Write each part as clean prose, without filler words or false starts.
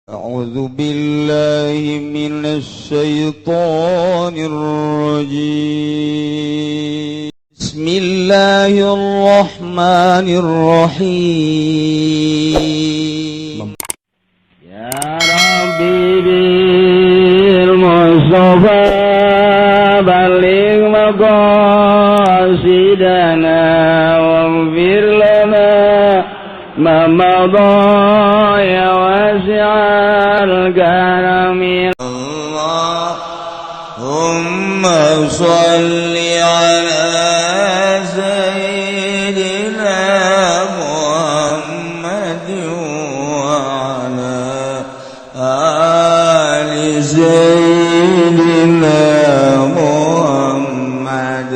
أعوذ بالله من الشيطان الرجيم. بسم الله الرحمن الرحيم. يا ربي بالمصطفى بلغ مقاصدنا واغفر لنا ما مضى يا واسع الكرم. اللهم صل على سيدنا محمد وعلى آل سيدنا محمد.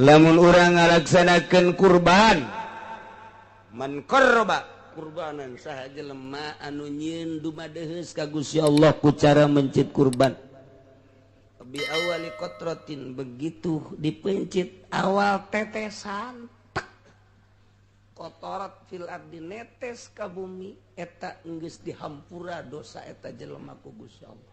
Lamun urang ngalaksanakeun kurban, man qarraba kurbanan, saha jelema anu nyieun dumadeheus ka Gusti Allah ku cara mencit kurban, bi awali qatratin, begitu dipencit awal tetesan tek, qatarat fil ardi, netes ka bumi, eta geus dihampura dosa eta jelema ku Gusti Allah.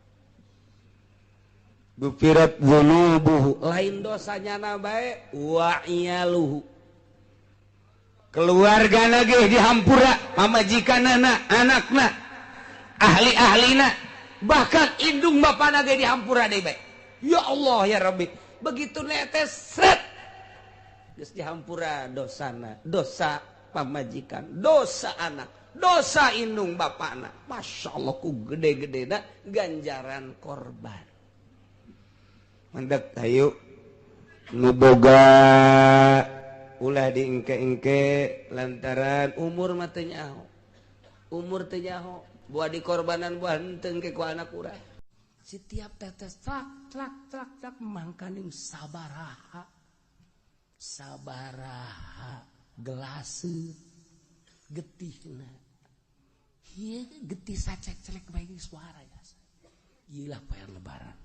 Gufirat dzunubuhu, lain dosanya na bae, wa iyaluhu, keluarga lagi dihampura, pamajikanana, anakna, ahli-ahlina, bahkan indung bapana ge dihampura deui bae. Ya Allah ya Rabbi, begitu netes sret geus dihampura dosana, dosa pamajikan, dosa anak, dosa indung bapana. Masya Allah, ku gede-gedena ganjaran korban. Mandek hayu nu boga ulah diengke-engke lantaran umur mah teu nyaho, umur teu nyaho, buah dikorbanan buah henteu ke ku anak urang. Setiap tetes trak trak trak trak, mangkaning sabaraha sabaraha gelase getihna. Ieu getih sacek-celek bae suara jasa. Ieu lah poe Lebaran.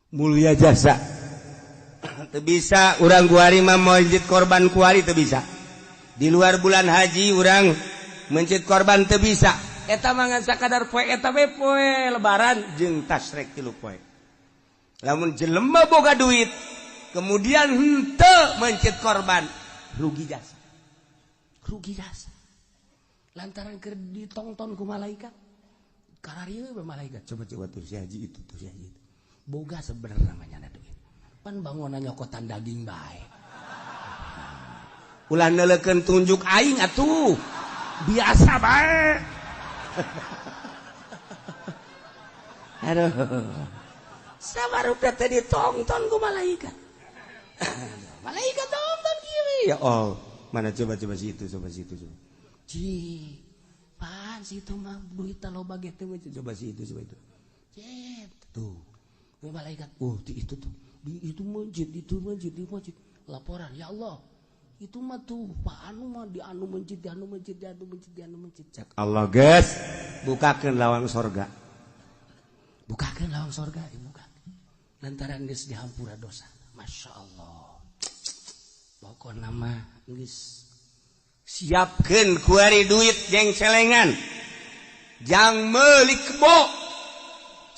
Mulia jasa. Teu bisa urang kuari mah mencit korban, kuari teu bisa. Di luar bulan haji urang mencit korban teu bisa. Eta mah ngan sakadar poe eta we, poe Lebaran jeung tasrek 3 poe. Lamun jelema boga duit kemudian henteu mencit korban, rugi jasa. Rugi jasa lantaran keur ditongton ku malaikat. Kararieu we malaikat. Coba coba tuh si haji itu, tuh si haji itu. Boga sebenarnya namanya duit, pan bangunan nyokotan daging bae. Ulah neuleukeun tunjuk aing atuh. Biasa bae. Aduh, sabarupa teh ditongton ku malaikat. Malaikat tonton kieu. Ya Allah, mana coba coba si itu, coba si itu, coba. Ci pan si itu mah duit loba ge teh. Coba si itu, coba itu. Cet tuh malaikat, oh di itu tuh, di itu masjid, itu masjid, di masjid. Laporan, ya Allah, itu mah tuh Pak anu mah di anu masjid, di anu masjid, di anu masjid, di anu masjid. Cek Allah, geus bukakeun lawang sorga. Bukakeun lawang sorga, dibuka lantaran geus dihampura dosa. Masya Allah, pokokna mah geus. Siapkeun kuari duit jeng celengan jang meuli kebo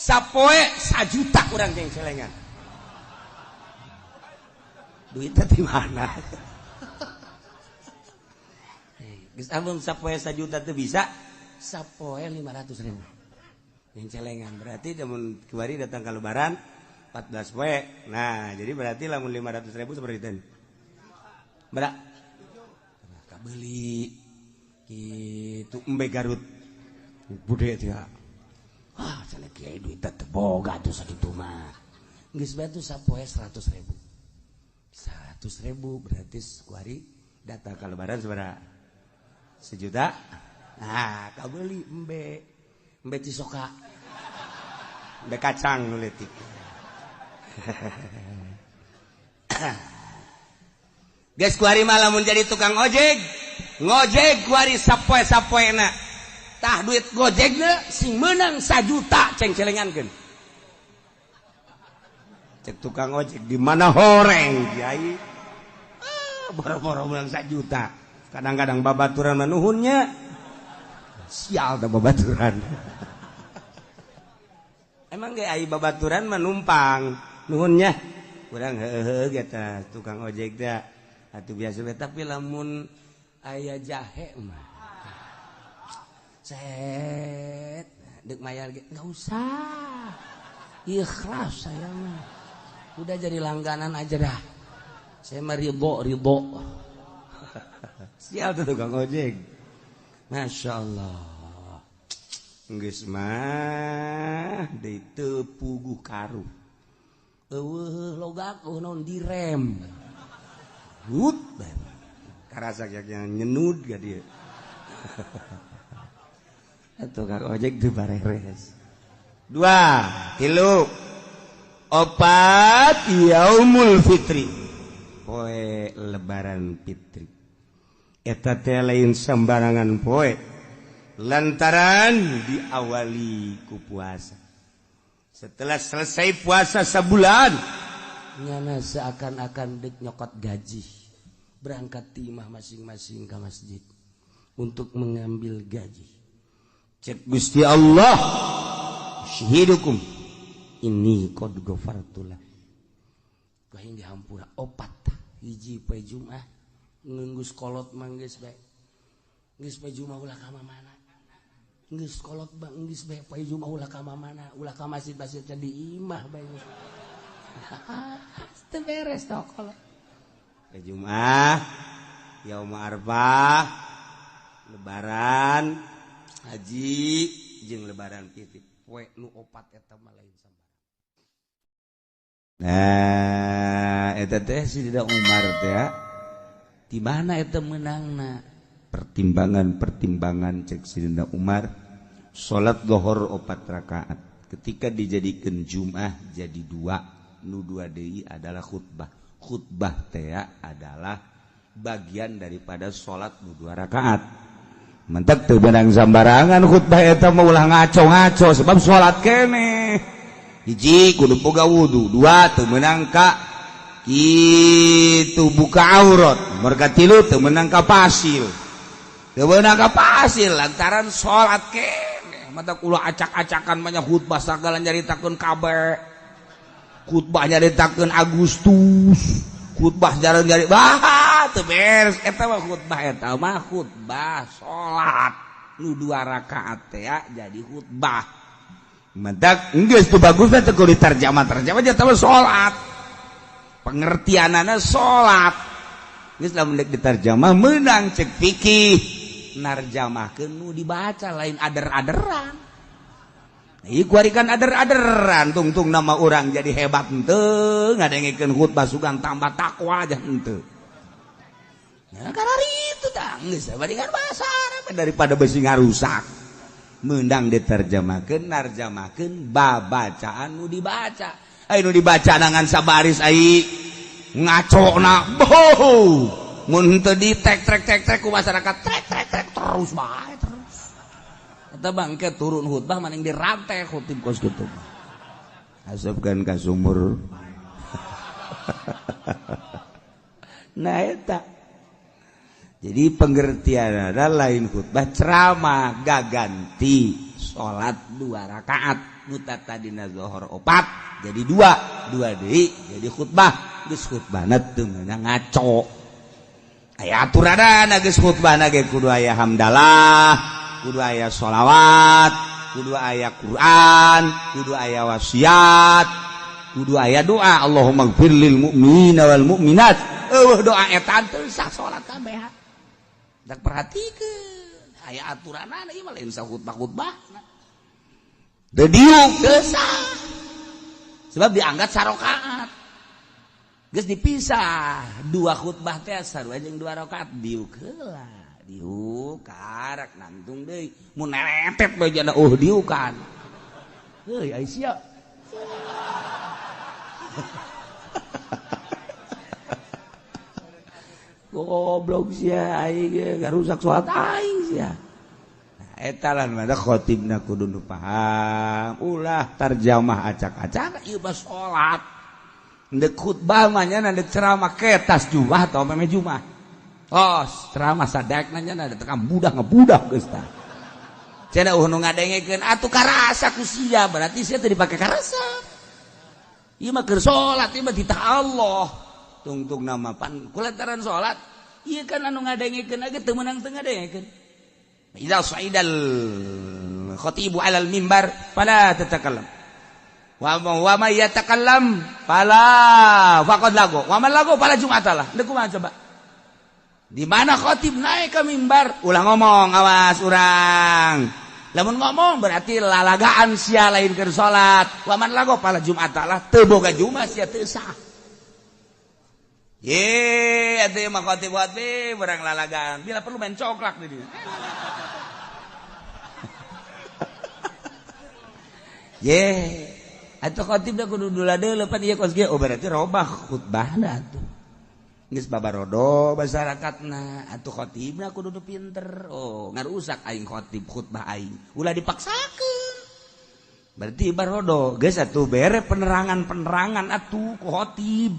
sapoe 1 juta urang jeng celengan. Duitnya di mana? Geus amun sapoe 1 juta teu bisa. Sapoe 500 ribu. Yang celengan berarti lamun kuari datang ke Lebaran 14 poe. Nah, jadi berarti lamun 500 ribu seperti itu berak kabeli gitu embe Garut bude dia. Ah, cenah kiai, duit teh boga tuh sakitu mah. Geus bae tuh sapoe 100 ribu, 100 ribu berarti kuari datang ke Lebaran seberapa? 1 juta. Nah, kabeli embe. Embe Cisoka. Embe kacang nu leutik. Geus kuari mah lamun jadi tukang ojek, ngojek kuari sapoe sapoena, tah duit gojekna sing menang 1 juta ceng celengankeun. Cek tukang ojek, di mana horeng kiai? Ah, boro-boro menang 1 juta, kadang-kadang babaturan manuhunnya sial dah babaturan. Urang ge ai babaturan mah numpang. Nuhun nya. Urang heuheuh ge tah tukang ojek teh. Atuh biasa we, tapi lamun aya jahe mah. Set dek mayar ge enggak usah. Ikhlas saya mah. Udah jadi langganan aja dah. Saya mah ridho. Sial tuh tukang ojek. Masya Allah. Geus mah deui teu puguh karuh. Eueuh logak eueuh naon direm. Hut karasa nyenud ga dia. Tukang ojek teu bareres. 2, 3, 4 yaumul fitri. Poe lebaran fitri. Eta teh lain sembarangan poe. Lantaran diawali ku puasa. Setelah selesai puasa sebulan, nyana seakan-akan dek nyokot gaji. Berangkat timah masing-masing ke masjid untuk mengambil gaji. Cek Gusti Allah, syahidukum ini qad ghafartulah. Kaing dihampura 4 hiji poe Jumat ngenggus kolot mah geus bae. Geus poe Jumat ulah ka mana? Geus kolot bang geus bae poe Jumat ulah ka mana? Ulah ka masjid-masjid di imah bae. Teu beres tah kolot. Poe Jumat, yaum Arfah, lebaran haji jeung lebaran fitri. Poe nu 4 eta mah lain sambarang. Nah, eta teh Sidina Umar teh di mana eta meunangna? Pertimbangan-pertimbangan cek Sidina Umar, salat zuhur 4 rakaat. Ketika dijadikan Jumat jadi 2, nu 2 deui adalah khutbah. Khutbah teh adalah bagian daripada salat nu 2 rakaat. Mentek teu beunang sambarangan khutbah eta mah ulah ngaco-ngaco sebab salat keneh. Hiji kudu boga wudu, 2 teu meunang ka kitu buka aurat, merga 3 teu meunang ka pasil. Teu meunang ka pasil lantaran salat keneh. Mata ulah acak-acakan mah khutbah sagala nyaritakeun kabeh. Khutbah nyaritakeun Agustus, khutbah jarang nyari bah teu beres eta mah khutbah eta mah khutbah salat nu 2 rakaat teh jadi khutbah. Mentak geus teu bagus teh teu kudu diterjemah-terjemah eta mah salat. Pengertianana salat. Geus lamun deuk diterjemah meunang cek fikih narjamahkeun nu dibaca lain ader-aderan. Ieu kuari kan ader-aderan tungtung nama urang jadi hebat henteu ngadengekeun khutbah sugan tambah takwa aja henteu. Nah karena itu tah geus bandingan bahasa Arab daripada besi ngarusak. Meundang diterjemahkeun narjamahkeun babacaan nu dibaca. Ai nu dibaca nangan sabaris ai ngacona boh. Mun henteu di tek trek tek trek ku masyarakat trek trek trek terus bae terus. Eta bangke turun khutbah maning dirantai khutib kos kitu. Asupkeun ka sumur. Nah eta. Jadi pengertian ada lain khutbah ceramah gaganti salat 2 rakaat nu tadina zuhur 4 jadi 2, 2 deui jadi khutbah. Geus khutbahna teu meunang ngaco. Aya aturanana geus khutbahna ge kudu aya hamdalah, kudu aya sholawat, kudu aya Quran, kudu aya wasiat, kudu aya doa Allahumma gfir lil mu'minina wal mu'minat. Eueuh doa eta teu sah salat kabeh. Dak perhatikeun aya aturanana ieu mah lain sah khutbah-khutbah. Teu diuk teu sah. Sebab dianggap sarokaat. Geus dipisah 2 khutbah teh sarua jeung 2 rakaat diuk heula. Diuk karak nangtung deui mun neretet bae jana diukan. Heuy ai sia. Goblok sia aing ge ngarusak salat aing sia. Nah, eta lah mah khotibna kudu nu paham, ulah tarjamah acak-acak ieu mah salat. Ndek khutbah mah nya ndek ceramah ketas Jumat atau meme Jumat. Oh, ceramah sadekna nya da tekan budak ngebudak geus tah. Cenah nu ngadengekeun atuh karasa ku sia, berarti sia teu dipake karasa. Ieu mah keur salat, ieu mah titah Allah. Tungtung nama pan kulantaran salat, ieu kan anu ngadengekeun ge teu meunang teu ngadengekeun. Idza sa'idal khatibu 'alal mimbar fala tatakallam. Wa may yatakallam fala faqad lago. Wa man lago fala jum'atalah. Deuk kumaha coba? Di mana khotib naik ke mimbar, ulah ngomong, awas urang. Lamun ngomong berarti lalagaan sia lain keur salat. Wa man lago fala jum'atalah, teu boga jumat sia teu sah. Ye, atuh mah khotib-khotib urang lalagaan. Bila perlu main coklak di dieu. Ye, atuh khotib da kudu dula-deuleu pan ieu kos kieu. Oh berarti robah khutbahna atuh. Geus babarodo masyarakatna atuh khotibna kudu nu pinter. Oh, ngarusak aing khotib khutbah aing. Ulah dipaksakeun. Berarti barodo geus atuh bere penerangan-penerangan atuh ku khotib.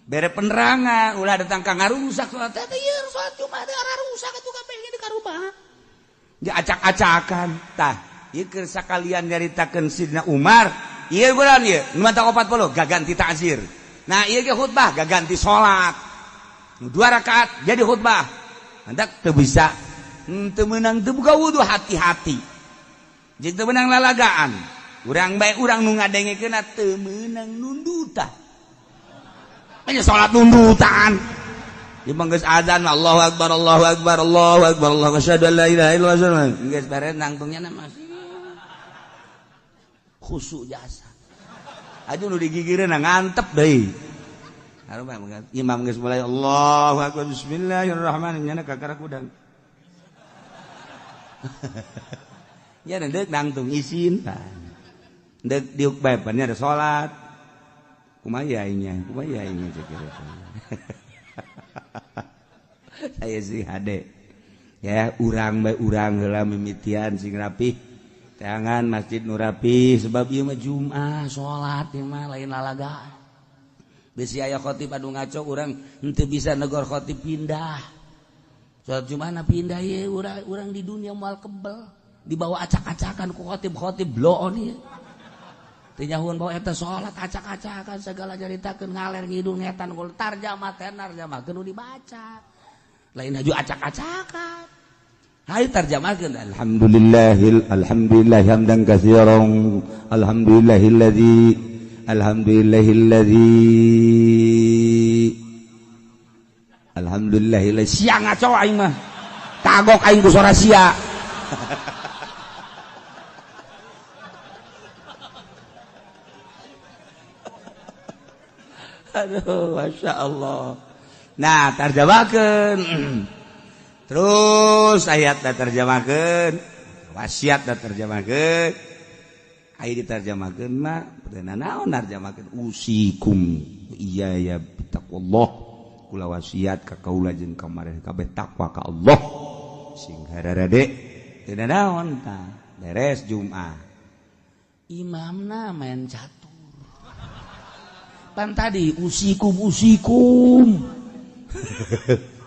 Bere penerangan ulah datang ka ngarusak salat teh ieu salat Jumat teh rusak atuh kabeh di karubah. Diacak-acakan tah. Ieu keur sakalian nyaritakeun Sidna Umar, ieu bulan ieu nu mata 40 gaganti ta'zir. Nah ieu ge khutbah gaganti salat. Dua rakaat jadi khutbah. Hendak teu bisa, teu meunang teu buka wudu hati-hati. Jeung teu meunang lalagaan. Urang bae urang nu ngadengekeunna teu meunang nundutan. Nya salat nundutan. Ieu mah geus azan Allahu akbar Allahu akbar Allahu akbar Allahu asyhadu an la ilaha illallah. Geus beres nangtungnya na masih khusyuk jasa. Aduh nu digigireun ngantep deui. Imam geus mulai Allahu akbar bismillahirrahmanirrahim nyana kakara kudang. Nya deuk nangtung isin. Deuk diuk bae pan nya ada salat. Kumaha aingnya? Kumaha aingnya cek kira. Saya sih hade. Ya urang bae urang heula mimitian sing rapih. Tangan masjid nu rapi sebab ieu mah Jumat salat ieu mah lain lalagaan. Bisi aya khotib anu ngaco urang henteu bisa negor khotib pindah. Salat Jumat na pindah ieu urang di dunia moal kebel dibawa acak-acakan ku khotib-khotib bloon ieu. Teu nyahueun bawa eta salat acak-acakan segala nyaritakeun ngaler ngidul ngetan gol tarjamah teh narjamahkeun nu dibaca. Lain haju acak-acakan. Hayu tarjamahkeun alhamdulillahil alhamdulillah hamdan katsiran alhamdulillahilladzi alhamdulillahilladzi alhamdulillahilladzi sia ngaco aing mah kagok aing ku sora sia. Aduh Masya Allah. Nah tarjamahkeun terus ayat da terjemahkeun wasiat da terjemahkeun aya diterjemahkeun mah teu naon narjemahkeun usikum iya ya bitaqwallah kula wasiat ka kaula jeung ka mareh kabeh takwa ka Allah sing hararade teu naon tah beres Jumat imamna main catur pan tadi usikum usikum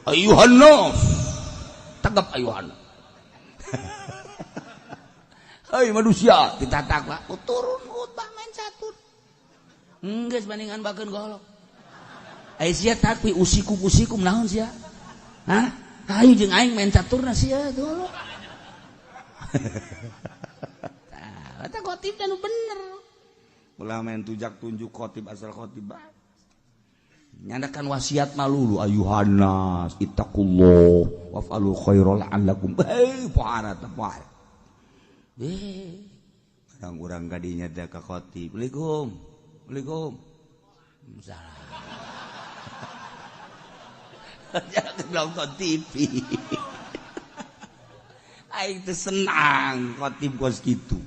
ayuhan nas tegap ayuhan. Hei manusia, kita takwa turun khutbah main catur. Geus bandingan bakeun golok. Ai sia takwi usikum usikum naon sia? Hah? Hayu jeung aing main caturna sia golok. Tah, eta khotib nu bener. Ulah main tujak tunjuk khotib asal khotib. Nyandakan wasiat malulu ayuhan nas ittaqullah waf'alu khairal la'allakum hei pohara teh poe. Urang-urang kadinya teh ka khotib. Assalamualaikum. Assalamualaikum. Salah. Jangan nonton TV. Aing teh senang khotib kos kitu.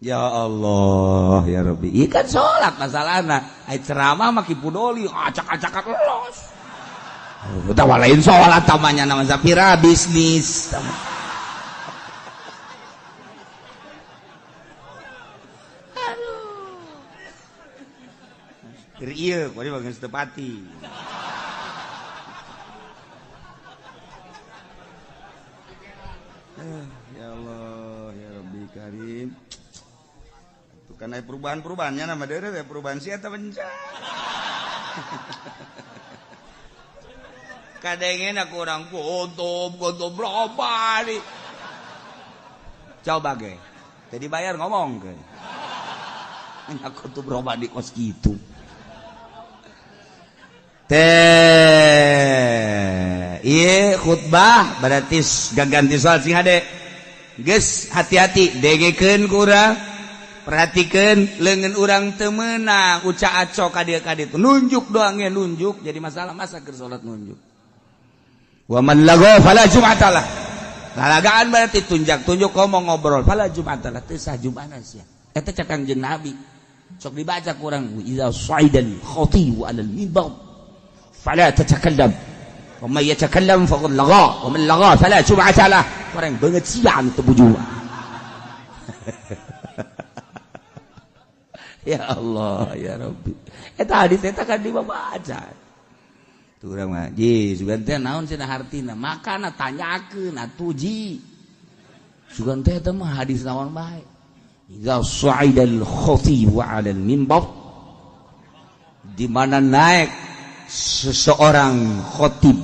Ya Allah ya Rabbi. Ieu kan salat masalahna. Ai ceramah mah kipudoli acak-acakan los. Utawa lain salat tamanya nama Zapira bisnis. Aduh. Keur ieu kuari bageus teu pati. Ya Allah. Tuh kan aya perubahan-perubahannya nama deure perubahan sia eta benca. Kadengena aku orang kuntum kuntum loba di. Coba ge. Teu dibayar ngomong ke. Aku tuh berubah di kos gitu. Teh, ieu khutbah berarti gaganti soal sing hade. Geus hati-hati dengekeun ku urang. Perhatikeun leungeun urang teu meunang uca aco ka dieu ka ditu. Nunjuk doang ge nunjuk jadi masalah masa keur salat nunjuk. Wa man lago fala jum'atalah. Lalagaan berarti tunjak-tunjuk ngomong ngobrol fala jum'atalah teu sah jum'ahna sia. Eta cek Kangjeng Nabi. Sok dibaca kurang idza sa'idal khatibu 'alal mimbar fala tatakallam wa may yatakallam faqad lagha wa man lagha fala jum'ata lah. Orang banget sia anu teu bujua. Ya Allah ya Rabbi. Eta hadis eta kan dibaca. Tuh urang mah ji sugan teh naon cenah hartina makana tanyakeun atuh ji. Sugan teh eta mah hadis naon bae. Idza sa'idal khatibu 'alal mimbar, di mana naik seseorang khatib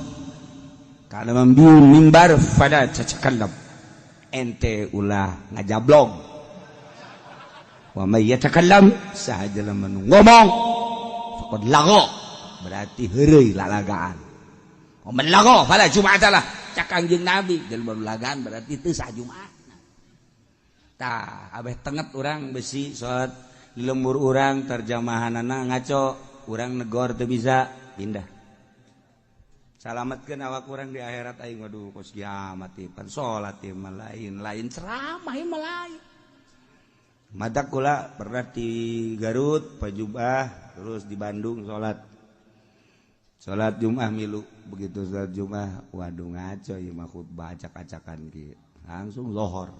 kana membiur mimbar fala tatakallam, ente ulah ngajablog. Wa may yatakallam saha jelema nu ngomong faqad lagha, berarti heureuy lalagaan. Wa man lagha fala jum'atalah, cak Kangjeng Nabi jelema nu lagaan berarti teu sah Jumat. Tah, abeh tenget urang besi salat lembur urang terjemahanana ngaco, urang negor teu bisa pindah. Salametkeun awak urang di akhirat aing waduh kos kiamat ieu pan salat ieu mah lain, lain ceramah ieu mah lain. Madak kula pernah di Garut pajubah terus di Bandung salat. Salat Jumat milu, begitu salat Jumat waduh ngaco ieu mah khutbah acak-acakan kieu. Langsung lohor.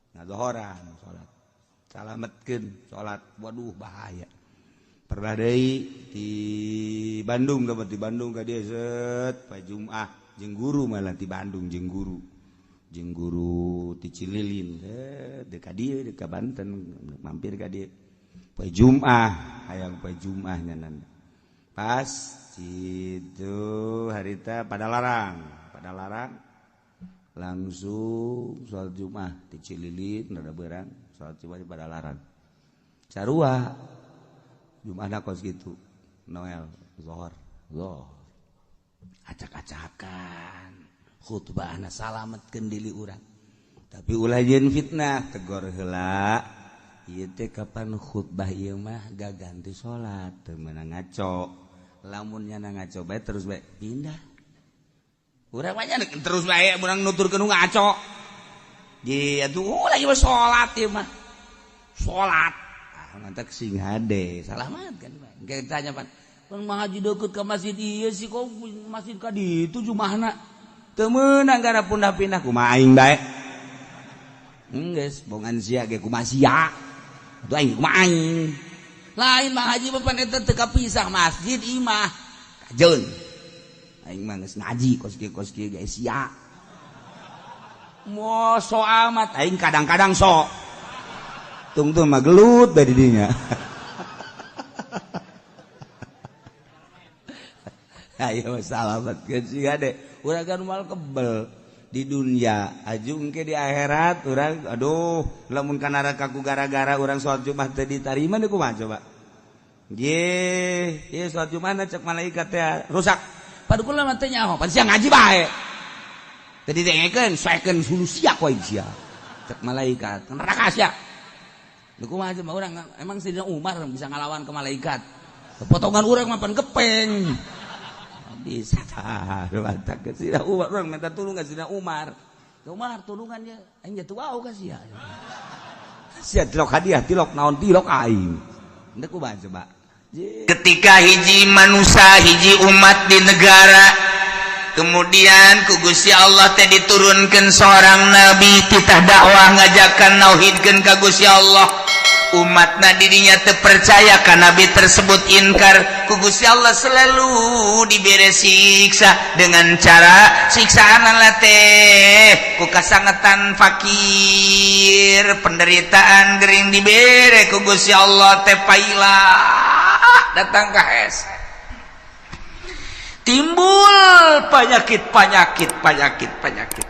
Nah, zohoran salat. Salametkeun salat, waduh bahaya. Pernah deui di Bandung, dapat di Bandung ka dieu set pa Jumat jeung guru malah di Bandung jeung guru. Jeung guru ti Cililin set deuk ka dieu deuk ka Banten mampir ka dieu. Pa Jumat hayang pa Jumat nyanan. Pas itu harita pada larang langsung sholat Jumat di Cililin rada berang sholat Jumat di Padalarang sarua Jumatna kos gitu Noel zohor zohor acak-acakan khutbahna salametkeun diri urang tapi ulah jeung fitnah tegor heula ieu teh kapan khutbah ieu mah gaganti salat teu meunang ngaco lamun nyana ngaco bae terus bae pindah. Urang mah terus bae urang nuturkeun nu ngaco. Di atuh lagi mah salat ieu mah. Salat. Ah mantak sing hade, salamat kan bae. Engke tanya pan, "Pan mah haji deukeut ka masjid ieu sih kok masjid ka ditu jumahna." Teu meunang gara pindah-pindah kumaha aing bae. Geus bongan sia ge kumaha sia. Atuh aing kumaha aing. Lain mah haji mah pan eta teu kapisah masjid imah. Kajeun. Aing mah geus ngaji kos kieu ge sia. Mo so amat aing kadang-kadang sok. Tungtung mah gelut bae di dinya. Ayo salametkeun sia de. Urang kan moal kebel di dunia aju engke di akhirat urang aduh lamun ka neraka ku gara-gara urang salat Jumat teu ditarima deui kumaha coba. Ye, ieu salat Jumat cek malaikat teh rusak. Padu kula mah teu nyaho, pan sia ngaji bae. Teu didengekeun, soekeun hulu sia ku aing sia. Cek malaikat, neraka sia. Leu kumaha mah urang emang Sayyidina Umar bisa ngalawan ke malaikat. Potongan urang mah pan gepeng. Bisa tah, mantap ke Sayyidina Umar, urang minta tulung ka Sayyidina Umar. Umar tulungan nya, aing jatuh wau ka sia. Sia tilok hadiah, tilok naon tilok aing. Henteu kumaha coba. Ketika hiji manusia hiji umat di negara kemudian ku Gusti Allah teh diturunkan seorang nabi titah dakwah ngajakan nauhidkeun ka Gusti Allah. Umatna dirinya terpercaya ka nabi tersebut, inkar ku Gusti Allah, selalu diberi siksa dengan cara siksaan teh ku kasangetan, fakir, penderitaan, gering, dibere ku Gusti Allah teh paila datang ke hese, timbul penyakit, penyakit, penyakit, penyakit.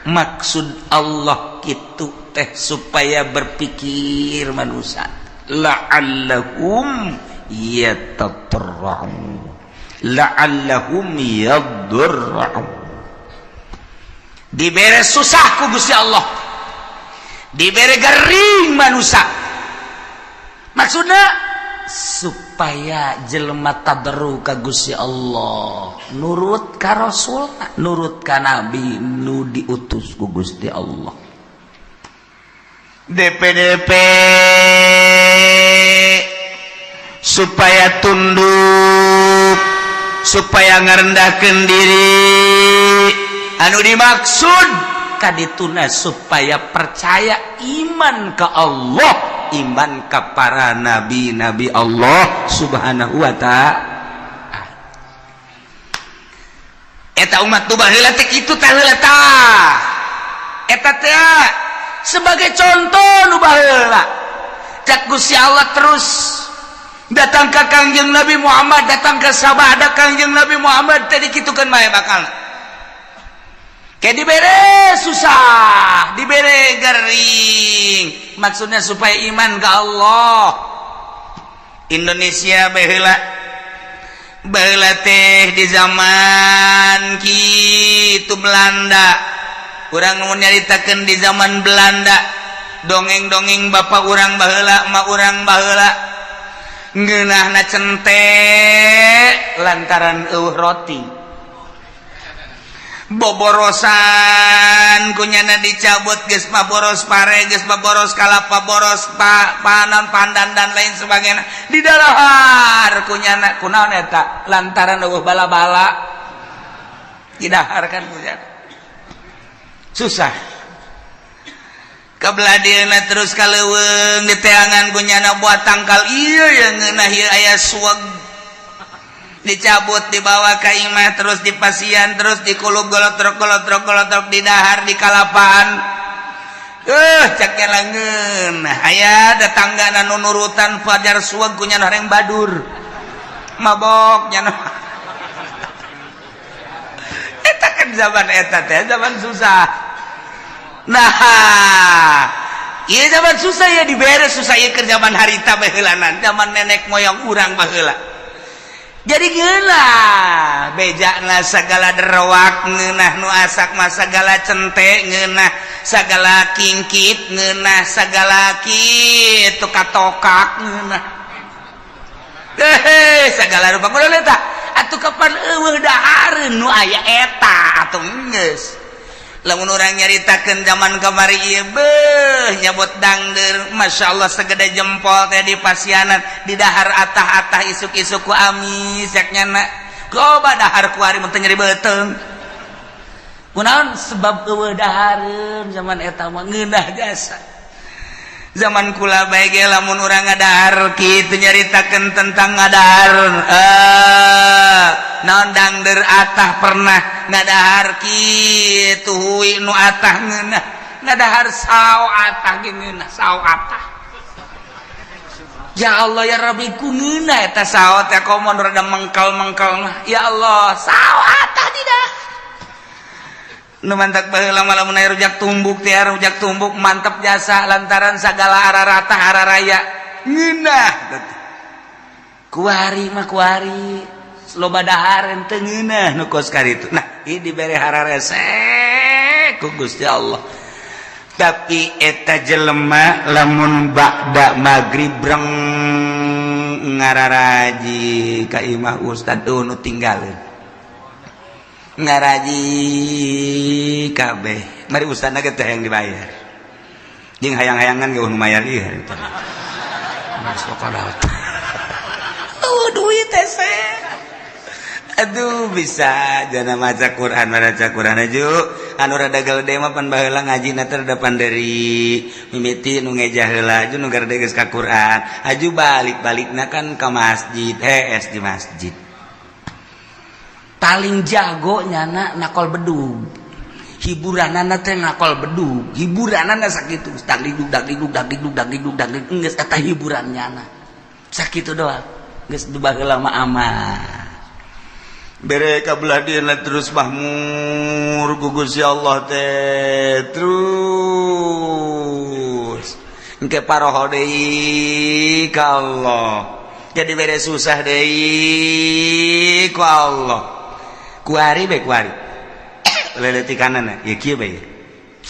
Maksud Allah gitu teh supaya berpikir manusia, la'allahum yatadarra'un, la'allahum yadurra'un. Dibere susah ku Gusti Allah, dibere gering manusia, maksudnya supaya jelema tadarru ka Gusti Allah, nurut ka Rasul, nurut ka nabi nu diutus ku Gusti Allah. DPDP supaya tunduk, supaya ngerendahkan diri, anu dimaksud kadituna supaya percaya, iman ke Allah, iman ke para nabi-nabi Allah Subhanahu wa Ta'ala. Eta umat tu baheula teh kitu tah, heula tah eta teh sebagai contoh nu baheula. Cak Gusti Allah terus datang ke Kangjeng Nabi Muhammad, datang ke sabada Kangjeng Nabi Muhammad tadi, kitukeun bae bakal kayak dibere susah, dibere gering, maksudnya supaya iman ke Allah. Indonesia baheula, baheula teh di zaman kitu Belanda, urang mau nyaritakeun di zaman Belanda, dongeng-dongeng bapak urang baheula, emak urang baheula, ngeunahna cente lantaran eueuh roti, boborosan kunyana dicabut, geus boros pare, geus boros kalapa, boros panan, pandan, dan lain sebagainya, di dalahar kunyana. Kunaon eta? Lantaran eueuh bala-bala didahar kan kunyana, susah. Kebelah dieuna terus ka leuweung, diteangan kunyana buat tangkal ieu yang ngeunah ieu, aya suweg, dicabut, dibawa ke imah, terus dipasian, terus dikulub, golotrok, golotrok, golotrok, didahar di kalapaan. Cak langeun aya tetangga nu nurutan fajar suweg, kunyana horeng badur, mabok nyana. Eta kan zaman eta teh zaman susah. Nah, iya, zaman susah ya, dibere susah ya ke zaman harita baheulanan, zaman nenek moyang urang baheula. Jadi ngeunah bejana segala derwak ngeunah, nu asak mah segala cente ngeunah, segala kingkit ngeunah, segala kitu katokak ngeunah, eh, segala rupa. Kudu eta atuh, kapan eueuh dahareun nu aya eta atuh geus. Lamun urang nyaritakeun zaman kamari ieu, beuh, nyabot dangder, Masya Allah, segede jempol teh di pasianan, di dahar atah-atah isuk-isuk ku amis yak nyana. Coba dahar kuari mun teu nyeri beuteung. Kunaon? Sebab eueuh dahareun zaman eta mah, ngeunah jasa. Zaman kula bae ge lamun urang ngadahar kitu, nyaritakeun tentang ngadahar, eh, naon, dangder atah, pernah ngadahar kitu, hui nu atah ngeunah, ngadahar sao atah ge ngeunah, sao atah. Ya Allah ya Rabbi, ku ngeunah eta sao teh, komo rada mengkal-mengkal mah. Ya Allah, sao atah tidak. Nu mantak baheula mah lamun aya rujak tumbuk teh, rujak tumbuk mantep jasa, lantaran sagala ararata araraya ngeunah. Kuari mah kuari loba dahareun teu ngeunah nu kos karitu. Nah, ieu dibere hararese ku Gusti Allah. Tapi eta jelema lamun ba'da magrib breng ngararaji ka imah ustad, nu tinggalin ngaraji kabeh, mari ustadna ge teh yang dibayar, jeung hayang-hayangan ge nu mayar ieu harita. Masuk. Oh, duit teh. Aduh bisa jana maca Quran maca Quran aju anu rada gede mah pan baheula ngajina teh rada panderi mimiti nu ngejah heula aju nu garede geus ka Quran aju balik-balikna kan ka masjid hees di masjid paling jago nyana nakol bedug hiburanana teh nakol bedug hiburanana sakitu dagdugdug dagdugdug dagdugdug dagdugdug dagdugdug geus eta hiburan nyana sakitu doang geus baheula mah aman bere kabelah dieuna terus mahmur gugus ya Allah teh terus engke paroho deui ka Allah jadi bere susah deui ku Allah kuari bae kuari leletikanana ya kieu bae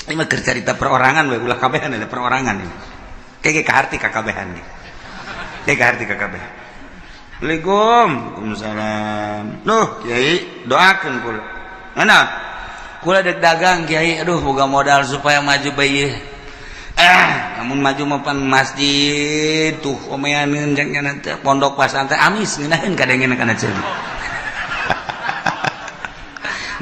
ini mah keur carita perorangan bae ulah kabehan ada perorangan ini kayak kaharti ka kabehan ge kayak kaharti ka kabehan. Assalamualaikum. Waalaikumsalam. Duh, Kiai, doakeun kula. Mana? Kula dek dagang Kiai, aduh boga modal supaya maju bae. Namun maju mah pan masjid tuh omeaneun jang nya teh pondok pasantren amis ngeunaheun kadengeun kana ceuli.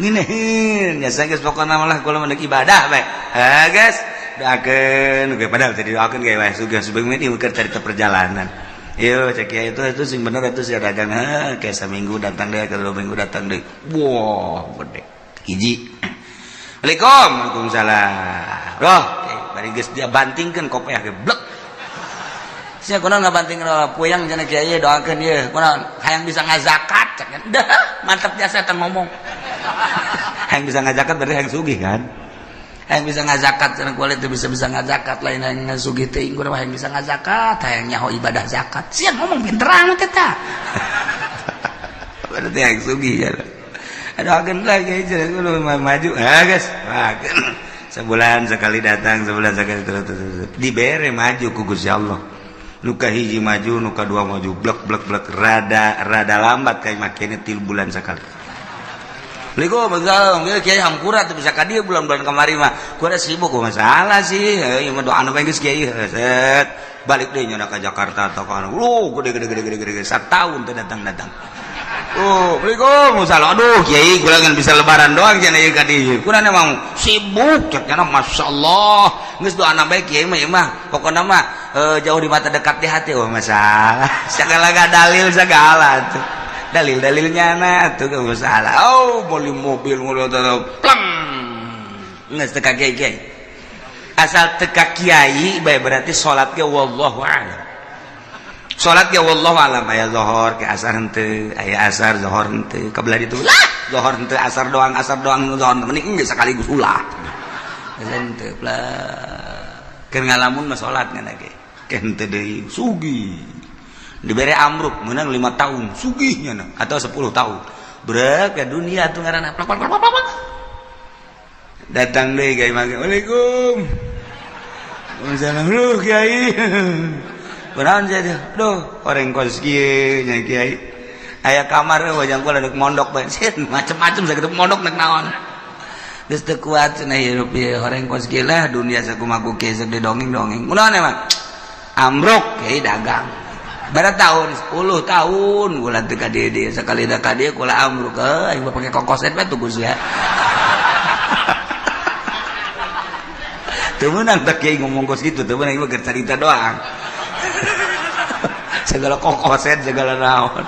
Ngeunaheun, nya geus pokona mah lah kula mah dek ibadah bae. Ah, geus, doakeun ge padahal teh didoakeun ge wae sugih subeung ieu keur carita perjalanan. Yo cek ya itu sing bener itu sih dagang kayak seminggu datang deh ke 2 minggu datang deh wah gede hiji. Assalamualaikum. Waalaikumsalam. Roh bari geus dia bantingkeun kopeah ge blek sia kunaon ngabantingkeun puyang cenah kiai doakeun ieu kunaon hayang bisa ngazakat cek dah mantap jasa teh ngomong hayang bisa ngazakat berarti hayang sugih kan hayang bisa ngazakat cenah kulit teu bisa-bisa ngazakat lain hayang ngasugih teuing kudu hayang bisa ngazakat hayang nyaho ibadah zakat sia ngomong pinter amat eta berarti hayang sugih ya aduh ageun lagi cenah kudu maju ah geus sebulan sekali datang sebulan sekali terus dibere maju ku Gusti Allah nu ka hiji maju nu ka dua maju blek blek blek rada rada lambat kayak makene 3 bulan sekali. Assalamualaikum, warahmatullahi kiai hampura teu bisa ka dieu bulan-bulan kamari mah. Kuda sibuk ku masalah sih. Ieu mah doa anu bae geus kiai set. Balik deui nya ka Jakarta atau ka anu. Lu gede gede gede gede gede satahun teu datang-datang. Oh, Assalamualaikum, salah. Aduh, kiai kula ngan bisa lebaran doang cenah ieu ka dieu. Kuda emang sibuk cek nya masyaallah. Geus doa anu bae kiai mah ieu mah. Pokona mah jauh di mata dekat di hati. Oh, masalah. Segala dalil segala tuh. Dalil-dalilnya nah tuh gak masalah. Oh, beli mobil mobil pleng. Geus teu ka kiai. Asal teu ka kiai bae berarti salat ge wallahu a'lam. Salat ge wallahu a'lam aya zuhur ke asar henteu, aya asar zuhur henteu, ka belah ditu lah zuhur henteu asar doang zuhur mending geus sekaligus ulah. Geus henteu plek. Keur ngalamun mah salat ngan ge. Ke henteu deui sugih. Dibere amruk menang 5 tahun sugihnya nah, atau 10 tahun brek ke dunia tuh ngaranna plak plak plak plak datang deui kiai mangga waalaikum waalaikumsalam lu kiai kunaon sia duh orang kos kieu nya kiai aya kamar we wajang kula deuk mondok bae macem-macem sakitu mondok nek naon geus teu kuat cenah hirup ieu orang kos kieu lah dunia sakumaha ku kieu sok didongeng-dongeng kunaon emang amruk kiai dagang bara tahun 10 tahun kula teu ka dieu dieu sakali da ka dieu kula amruk aing mah pake kokoset bae tuh Gus ya. Teu meunang teh kiai ngomong kos kitu teu meunang ieu mah carita doang. Segala kokoset segala naon.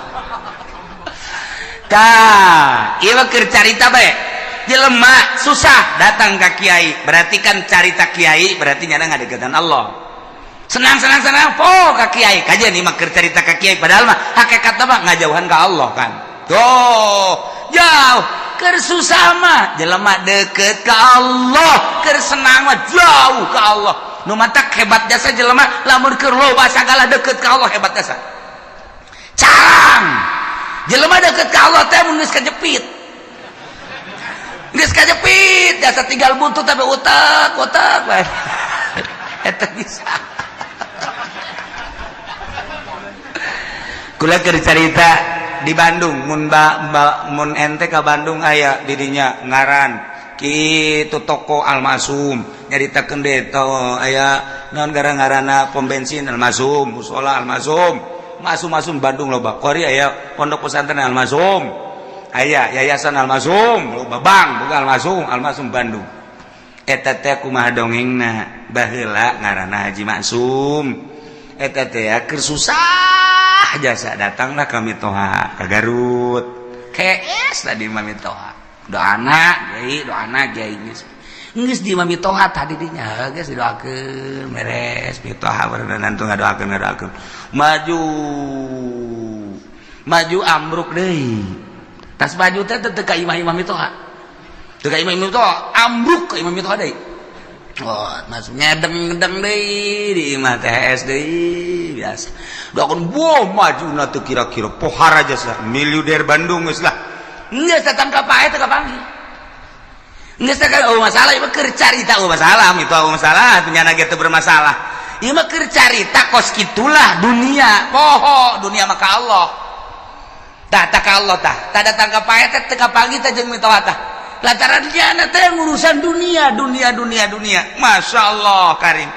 Tah, ieu mah keur carita bae. Jelema susah datang ka kiai, berarti kan carita kiai berarti nyana ngadeukeutan Allah. Senang senang senang po ka kiai kajian ini mah keur carita ka kiai padahal mah hakikatna mah ngajauhan ka Allah kan tuh jauh keur susah mah jelema deket ka Allah keur senang mah jauh ka Allah nu matak hebat jasa jelema lamun keur loba sagala deket ka Allah hebat jasa carang jelema deket ka Allah teh mun geus kajepit geus kajepit jasa tinggal buntut tapi utak utak bae eta bisa. Kula keur carita di Bandung mun mun ente ka Bandung aya didinya ngaran kitu toko Almasum nyaritakeun deui to aya naon gara-garana pom bensin Almasum mushola Almasum masum-masum Bandung loba kori aya pondok pesantren Almasum Aya Yayasan Almasum, Babang, bukan Almasum, Almasum Bandung. Eta teh kumaha dongengna? Baheula ngaranna Haji Maksum. Eta teh keur susah jasa datanglah kami toha ke Garut. KS tadi mami toha. Doana kiai, doana kiai geus. Geus di mami toha tadi dinya geus didoakeun beres mitoha berenang tuh ngadoakeun ngadoakeun. Maju maju ambruk deui. Tas baju teh teu ka imah-imah mitoha. Teu ka imah mitoha, ambruk ka imah mitoha deui. Oh, masuk ngedeng-ngedeng deui di imah TS deui biasa. Doakeun boh majuna teu kira-kira pohara jasa miliuder Bandung geus lah. Geus datang ka pae teu kapanggih. Geus teh oh masalah ieu keur carita oh masalah itu oh masalah penyana ge teu bermasalah. Ieu mah keur carita kos kitulah dunia, poho dunia maka Allah. Tah tak Allah tah, tah datang ka pae teh teu kapanggih teh jeung mitoha tah. Lantaran dia teh urusan dunia, dunia, dunia, dunia. Masya Allah karim.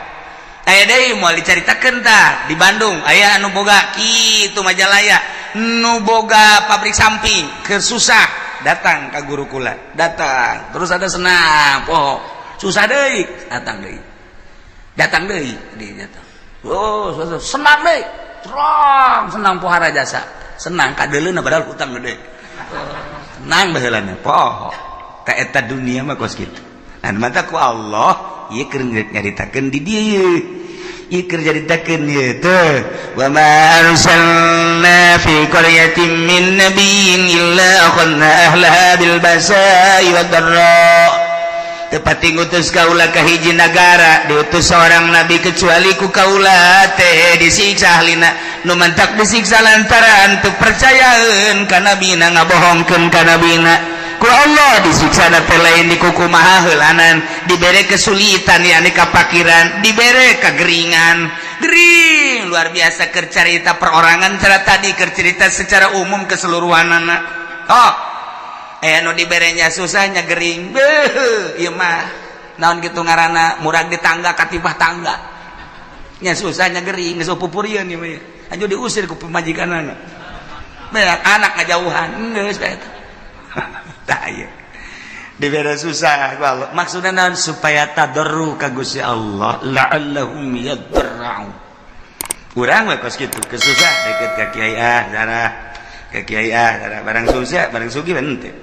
Aya deui moal dicaritakeun tah di Bandung, aya anu boga kitu Majalaya, nu boga pabrik samping, keur susah datang ka guru kula, datang. Terus ada senang, poho. Susah deui, datang deui. Datang deui di datang. Oh, susah. Senang deui. Terang senang pohara jasa. Senang kadeuleuna padahal hutang gede. Senang baheulana poho. Ka eta dunia mah kos kitu. Nah, mata ku Allah ieu keur nyaritakeun di dieu. Ieu keur nyaritakeun ieu teh wa ma arsalna fi qaryatin min nabiyyin illa akhadna ahlaha bil basa'i wad dharra. Tepati ngutus kaula ka hiji nagara diutus seorang nabi kecuali ku kaula teh disiksa ahlina nu mantak disiksa lantaran teu percayaeun ka nabina ngabohongkeun ka nabina. Ku Allah disiksa teh lain di kukumaha heulanan, dibere kesulitan yakni kapakiran, dibere kegeringan. Gering luar biasa keur carita perorangan cara tadi keur cerita secara umum keseluruhanana. Oh, anu diberenya susahnya gering beuh ieu mah naon kitu ngaranna murag di tangga katibah tangga nya susahnya gering geus pupurieun ieu mah anu diusir ku pamajikanana beak anak ngajauhan geus bae eta tah ieu dibere susah ku Allah maksudna naon supaya tadarru ka Gusti Allah la'allahum yadarra'un. Urang we kos kitu kesusah deket ka kiai ah darah ka kiai ah darah barang susah barang sugih henteu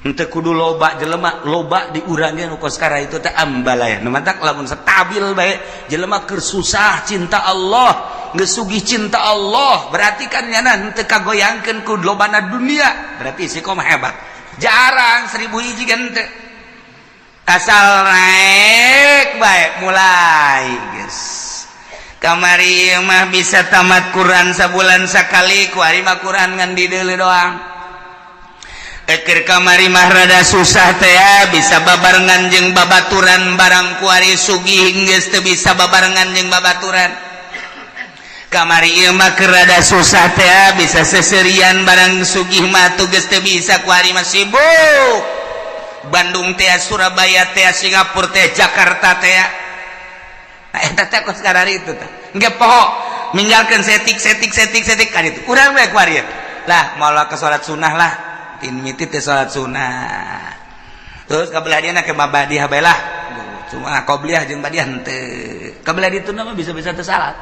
henteu kudu loba jelema loba di urang ge nu kos kara itu teh ambalaya nu mantak lamun stabil bae jelema keur susah cinta Allah geus sugih cinta Allah berarti kan nyana henteu kagoyangkeun ku lobana dunia berarti istiqomah hebat jarang 1000 hiji kan henteu asal naik bae mulai geus kamari mah bisa tamat Quran sabulan sakali ku ari mah Quran ngan dideuleu doang. Eker kamari mah rada susah teh bisa babarengan jeung babaturan barang kuari sugih geus teu bisa babarengan jeung babaturan. Kamari ieu mah keur rada susah teh bisa seserian barang sugih mah tuh geus teu bisa kuari mah sibuk. Bandung teh, Surabaya teh, Singapura teh, Jakarta teh. Nah eta teh kos karari itu teh. Engke poho ninggalkeun setik setik setik setik kan itu. Urang we kuari lah moal ke salat sunah lah. Tin miti teh salat sunah. Terus kabelah dia ke mabadiah bae lah. Cuma qobliyah jeung badiah henteu. Kabelah ditu mah bisa-bisa teu salat.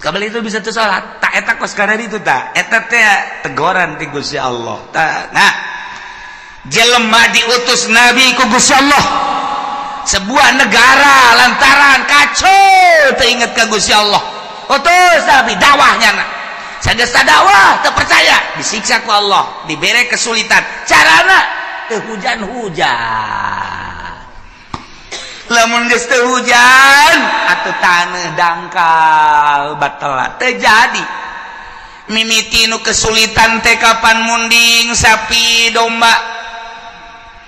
Kabelah itu bisa teu salat. Tak eta kos karari itu tah. Eta teh tegoran ti Gusti Allah. Tah. Nah, jelema diutus nabi ku Gusti Allah. Sebuah negara lantaran kacau teu inget ka Gusti Allah. Utus nabi dakwahnya na. Sageus dakwah teu percaya disiksa ku Allah, dibere kesulitan. Carana teu hujan-hujan. Lamun geus teu hujan atuh taneuh dangkal batal teu jadi. Mimiti nu kesulitan teh kapan munding sapi domba.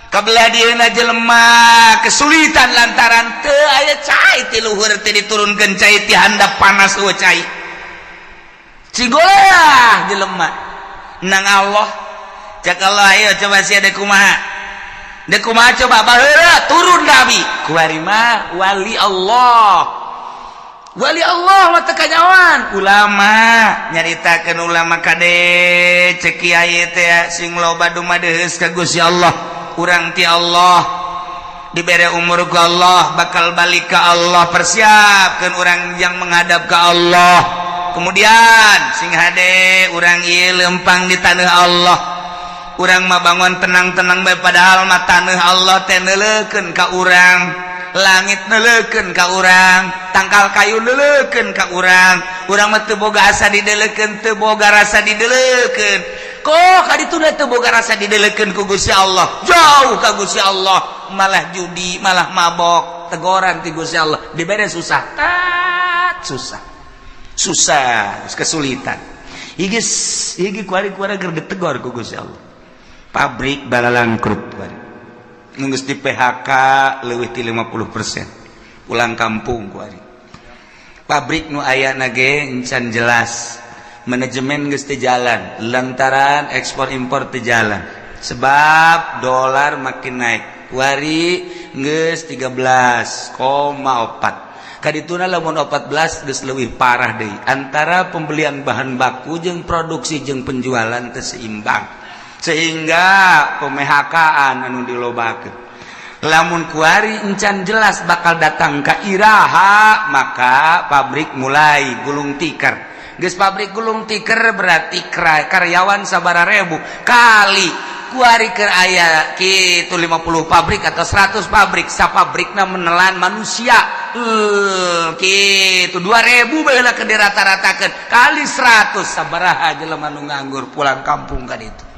Kabelah dieuna jelema kesulitan lantaran teu aya cai ti luhur teh diturunkeun cai ti handap panas eueuh cai. Cigolah jelema nang Allah cek Allah ayo coba sia deuk kumaha. Deuk kumaha coba baheula turun nabi kuari mah wali Allah. Wali Allah mah teu kanyawan. Ulama nyaritakeun ulama kade cek kiai teh sing loba dumadeus ka Gusti Allah. Urang ti Allah dibere umur ku Allah, bakal balik ke Allah, persiapkeun urang yang menghadap ke Allah. Kemudian sing hade urang ieu lempang di tanah Allah. Urang mah bangun tenang-tenang bae, padahal mah tanah Allah teh neuleukeun ka urang, langit neuleukeun ka urang, tangkal kayu neuleukeun ka urang. Urang mah teu boga asa dideulekeun, teu boga rasa dideulekeun. Kok kadituna teu boga rasa dideulekeun ku Gusti Allah, jauh ka Gusti Allah, malah judi, malah mabok, tegoran ti Gusti Allah, dibere susah, tat susah. Susah, kesulitan. Ieu ieu kuari-kuari keur ditegor ku Gusti Allah. Pabrik balalangkrut kuari. Geus di PHK leuwih ti 50%. Pulang kampung kuari. Pabrik nu aya ge encan jelas. Manajemen geus teu jalan lantaran ekspor impor teu jalan. Sebab dolar makin naik. Kuari geus 13,4. Kadituna lamun 14 geus leuwih parah deui. Antara pembelian bahan baku jeung produksi jeung penjualan teu seimbang. Sehingga pemehakaan anu dilobakeun. Lamun kuari encan jelas bakal datang ka iraha, maka pabrik mulai gulung tikar. Geus pabrik gulung tikar berarti karyawan sabaraha ribu kali kuari keur aya kitu 50 pabrik atau 100 pabrik, sapabrikna menelan manusia kitu 2000 baheula keur dirata-ratakeun kali 100, sabaraha jelema nu nganggur pulang kampung ka ditu.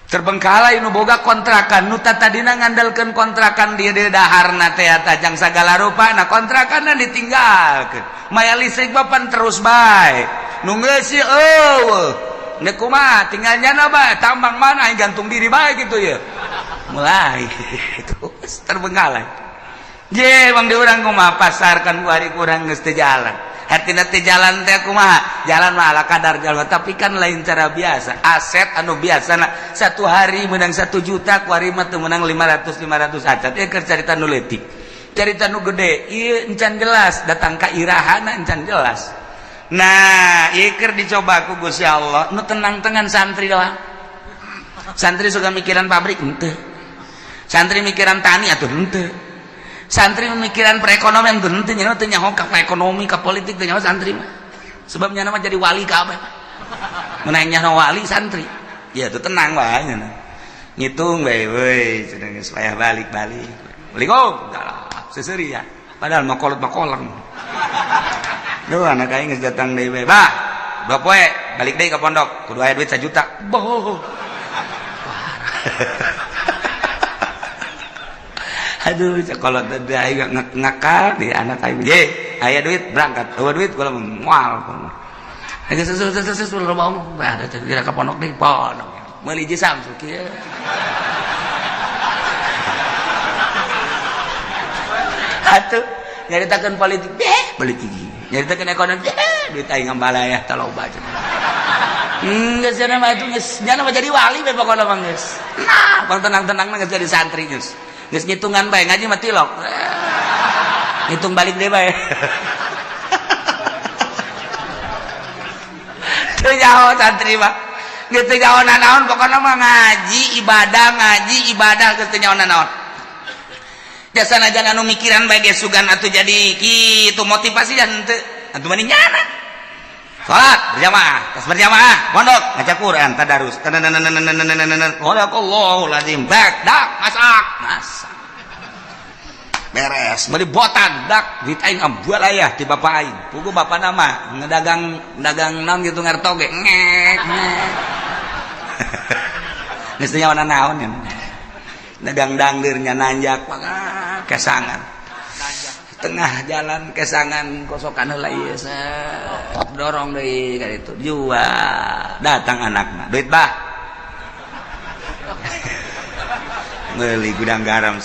Terbengkalai nu boga kontrakan, nu tadina ngandalkeun kontrakan dia dia daharna teh tajang sagala rupa, nah kontrakanna ditinggalkeun, maya listrik bapan terus bae nu ngeusi eueuh neuk kumaha tinggal nyana bae tambang mana aing gantung diri bae gitu ya, mulai terus terbengkalai. Je bang di urang kumaha pasar kan kuari kurang geus teu jalan. Hartina teh jalan teh kumaha? Jalan mah ala kadar jalan, tapi kan lain cara biasa. Aset anu biasa nah, satu hari menang 1 juta, kuari mah teu menang 500 500 acan. Ieu keur carita nu leutik. Carita nu gede, ieu encan jelas datang ka irahana encan jelas. Nah, ieu keur dicoba ku Gusti Allah, nu tenang-tenang santri doang. Santri suka mikiran pabrik henteu. Santri mikiran tani atuh henteu. Santri memikiran perekonomian tuh henteu, nya teu nyaho ka ekonomi ka politik teu nyaho santri mah. Sebab nya mah jadi wali kabeh. Mun nyaho wali santri. Ya tuh tenang wae nya. Ngitung bae we cenah geus payah balik-balik. Assalamualaikum. Seseuri ya. Padahal mah kolot mah kolang. Duh anak aing geus datang deui bae. Bah, 2 poe balik deui ka pondok kudu aya duit 1 juta. Boh. Aduh, kalau tadi aing ngakal di anak aing. Ye, aya duit berangkat. Eueuh duit kula moal. Geus sesu loba omong. Bah, kira ka pondok deui, pondok. Meuli jeung Samsu kieu. Atuh, nyaritakeun politik, beh, politik. Nyaritakeun ekonomi, beh, duit aing ngambalayah taloba cenah. Geus cenah mah atuh geus nyana mah jadi wali bae pokona mah geus. Nah, bang tenang-tenang mah geus jadi santri geus. Geus ngitungan bae ngaji mah tilok. Ngitung balik deui bae. Teu nyaho santri mah. Geus teu nyaho nanaon pokona mah ngaji ibadah geus teu nyaho nanaon. Jasa najan anu mikiran bae ge sugan atuh jadi kitu motivasi dan henteu. Atuh mah nyana. Salat berjamaah, tas berjamaah, pondok ngaca Quran, tadarus. Sadaqallahul azim. Bak, dak, masak, masak. Beres, beli botan, dak, duit aing ambual aya ti bapak aing. Pugu bapak nama ngedagang dagang naon gitu ngarto ge. Ngek, ngek. Geus teu nyawa naon ya. Dagang dangdir nya nanjak kesangan. Tengah jalan kesangan kosokan heula ieu dorong deui ka ditu jual datang anakna duit bah meuli gudang garam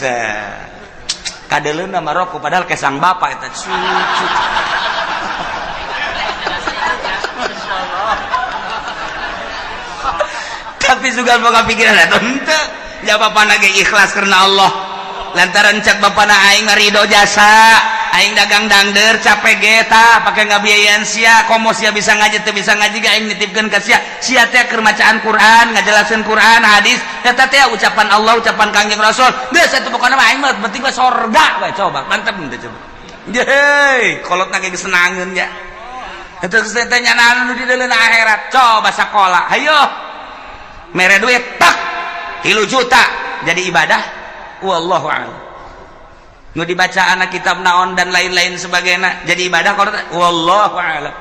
kadeleuna mah rokok padahal kesang bapak eta cucu. Tapi sugan boga pikiran eta henteu ja bapana ge ikhlas karena Allah lantaran cak bapana aing ridho jasa. Aing dagang dangder capek ge tah pake ngabiayaan sia, komo sia bisa ngaji teu bisa ngaji ge aing nitipkeun ka sia. Sia teh keur macaan Quran, ngajelaskeun Quran, hadis, eta teh ucapan Allah, ucapan Kangjeng Rasul. Geus atuh pokona mah aing mah penting mah sorga we, coba mantep teh coba. Yeay, kolotna ge geus senangeun nya. Eta geus teh nyanaan nu di deuleun akhirat. Coba sakola, hayo. Mere duit tak 3 juta jadi ibadah. Wallahu a'lam. Nu dibaca anak kitab naon dan lain-lain sebagainya jadi ibadah kalau wallahu a'lam.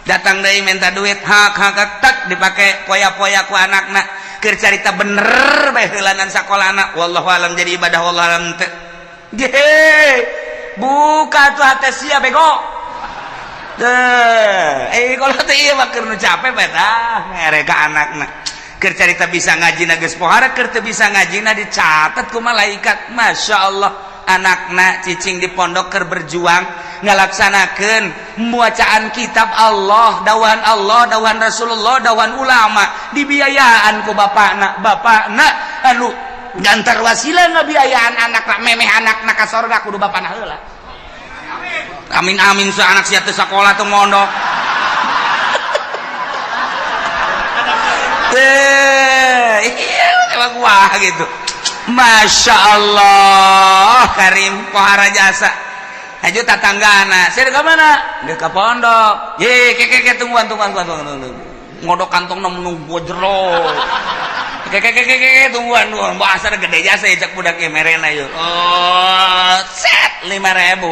Datang deui minta duit hak hak tak dipake poya-poya ku anakna keur carita bener bae heulanan sakolana, wallahu a'lam jadi ibadah, wallahu a'lam teu. Ye, buka tuh hate sia bego. Teh, kalau teh ieu mah keur nu capek bae tah mere ka anakna. Keur carita bisa ngaji na geus pohara, keur teu bisa ngaji na dicatat ku malaikat. Masya Allah, anakna cicing di pondok keur berjuang ngalaksanakeun bacaan kitab Allah, dawan Allah, dawan Rasulullah, dawan ulama, dibiayaan ku bapakna. Bapakna anu gantar wasilah ngabiayaan anakna, memeh anakna ka sorga kudu bapakna heula. Amin amin sa anak sia teu sakola teu mondok. Iya emang wah gitu. Masya Allah karim pohara jasa. Aja tatanggana, saya ke mana? Dia ke pondok. Ye, ke ke ke tungguan tungguan tungguan tungguan. Ngodok kantong nunggu jero. Ke ke ke ke ke tungguan tungguan. Bahasa gede jasa ya cak budak ya merena yuk. Oh, set 5.000.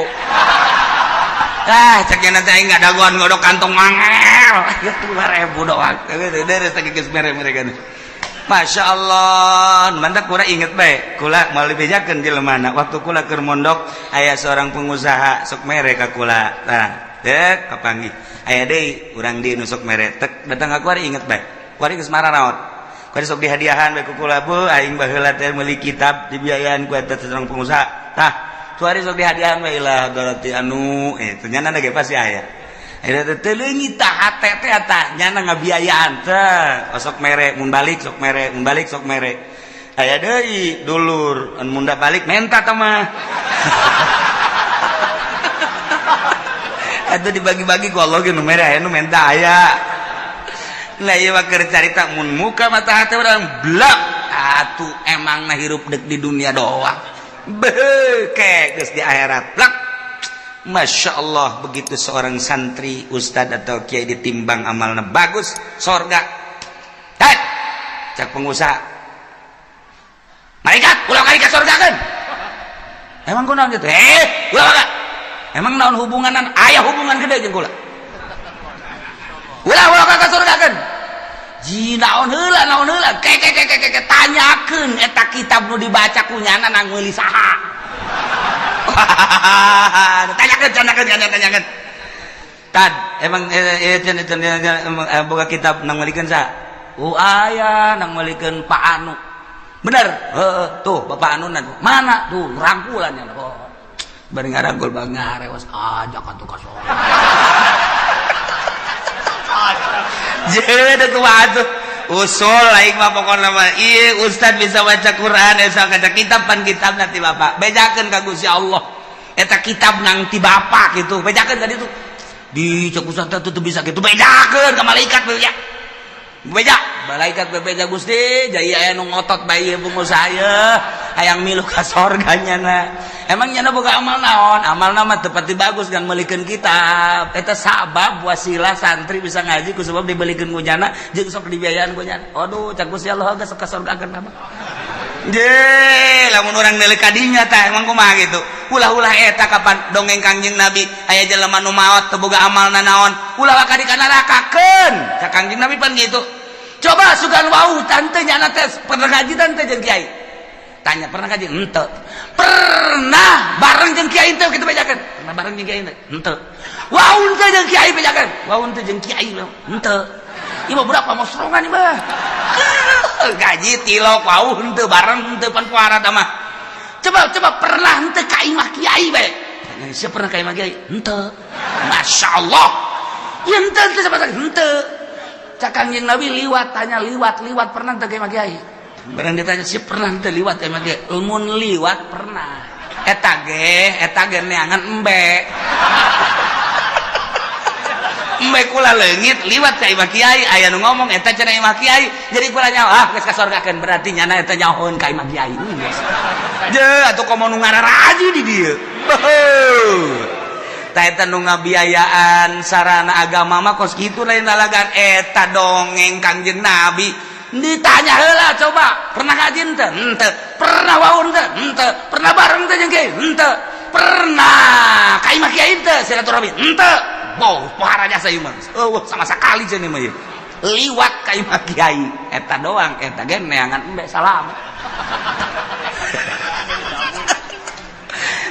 Ah, caknya nanti aing ngadaguan ngodok kantong mangel. 5.000 doang. Dari tadi geus mere mereka. Masya Allah, mantap kula inget bae, kula mau dibejakeun jelema waktu kula keur mondok aya seorang pengusaha sok mere ka kula. Tah, dek kapanggih. Aya deui urang di nu sok mere, tek datang ka kuari inget bae. Kuari geus mararaot. Kuari sok dihadiahan bae ku kula, bu aing baheula teh meuli kitab dibiayaan ku eta seorang pengusaha. Tah, kuari sok dihadiahan bae ilah doroti anu teh nyana ge pasti aya. Eta teh leungit tah hate teh tah nyana ngabiayaan teh sok mere mun balik sok mere mun balik sok mere. Aya deui dulur mun da balik menta tah mah. Atuh dibagi-bagi ku Allah ge nu mere aya nu menta aya. Lah ieu mah keur carita mun muka mata hate urang blak atuh emangna hirup deuk di dunia doang. Beuh ke geus di akhirat blak. Masya Allah, begitu seorang santri, ustad atau kiai ditimbang amalnya bagus, sorga. Hei, cak pengusaha, malaikat, ulah kali ke sorga kan? Emang kunaon gitu? Ulah kali. Emang naon hubunganan? Aya hubungan gede jeung kula. Ulah ulah ka sorga kan? Ji naon heula, naon heula? Ke ke ke ke ke tanyakeun eta kitab nu dibaca kunyana nang meuli saha. Tanyakan, tanyakan, tanyakan. Tad, emang boga kitab nang melikeun sa? Oh aya nang melikeun Pak Anu. Bener? Heeh, tuh Bapak Anu mana? Tuh rangkulan nya. Oh. Bari ngarangkul bang ngarewas ajak atuh ka sono. Jeung kumaha tuh? Usul lain mah pokona mah ieu ustad bisa baca Quran bisa baca kitab pan kitab nanti bapak bejakeun ka Gusti Allah eta kitab nang ti bapak gitu bejakeun tadi tuh di cek ustad teh teu bisa gitu bejakeun ka malaikat beja beja malaikat bebeja Gusti jadi aya nu ngotot bae ieu pengusaha ieu hayang milu ka sorga nyana emang nyana boga amal naon amalna mah teu pati bagus kan meulikeun kitab eta sabab wasilah santri bisa ngaji ku sebab dibelikeun ku nyana jeung sok dibiayaan ku nyana aduh cak Gusti Allah geus ka sorgakeun mah je lamun urang neuleuk ka dinya tah emang kumaha gitu ulah-ulah eta kapan dongeng Kangjeng Nabi aya jelema nu maot teu boga amalna naon ulah ka di ka nerakakeun cak Kangjeng Nabi pan gitu. Coba sugan wau tante nyana teh pernah ngaji tante jeung kiai tanya pernah ngaji henteu pernah bareng jeung kiai teh kitu bejakeun pernah bareng jeung kiai teh henteu wau teh jeung kiai bejakeun wau teh jeung kiai henteu ieu mah budak pamosrongan ieu mah gaji tilok wau henteu bareng henteu pan puara tah mah coba coba pernah henteu ka imah kiai bae tanya sia pernah ka imah kiai henteu masyaallah ieu henteu henteu sama henteu cak Kangjeng Nabi liwat tanya liwat liwat pernah teu ka imah kiai barang ditanya si pernah teu liwat ka imah kiai mun liwat pernah. Eta ge neangan embe embe kula leungit liwat ka imah kiai, aya nu ngomong eta cenah imah kiai, jadi kula nyaho, ah, geus ka sorgakeun, berarti nyana eta nyahoeun ka imah kiai. Geus je atuh, komo nu ngararaji di dieu. Tah, eta nu ngabiayaan sarana agama mah kos kitu, lain lalagan. Eta dongeng Kangjeng Nabi. Ditanya heula, coba, pernah ngaji henteu? Henteu. Pernah waun teu? Henteu. Pernah bareng teu jeung kiai? Henteu. Pernah ka imah kiai teu silaturahmi? Henteu. Boh, pohara jasa ieu mah. Eueuh sama sekali cenah mah ieu. Liwat ka imah kiai eta doang, eta ge neangan embe salam.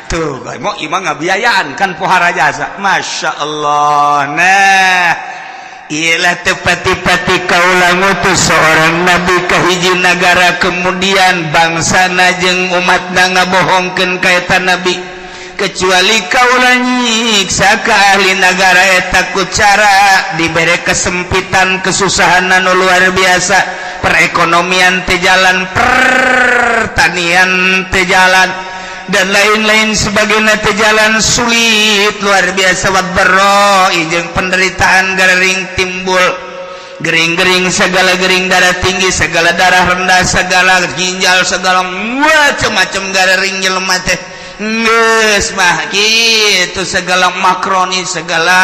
Tuh, mau imah ngabiayaan kan pohara jasa. Masya Allah. Nah, ialah tepati-pati kaula ngutus seorang nabi ka hiji nagara, kemudian bangsa jeung umat ngabohongkeun ka eta nabi, kecuali kaula nyiksa ka ahli nagara eta ku cara dibere kesempitan, kesusahan anu luar biasa, perekonomian teu jalan, pertanian teu jalan, dan lain-lain sebagainya teu jalan, sulit luar biasa, wadh-dharra jeung penderitaan gering timbul, gering-gering segala, gering darah tinggi segala, darah rendah segala, ginjal segala, macam-macam gering jelema teh. Geus mah gitu, segala makroni segala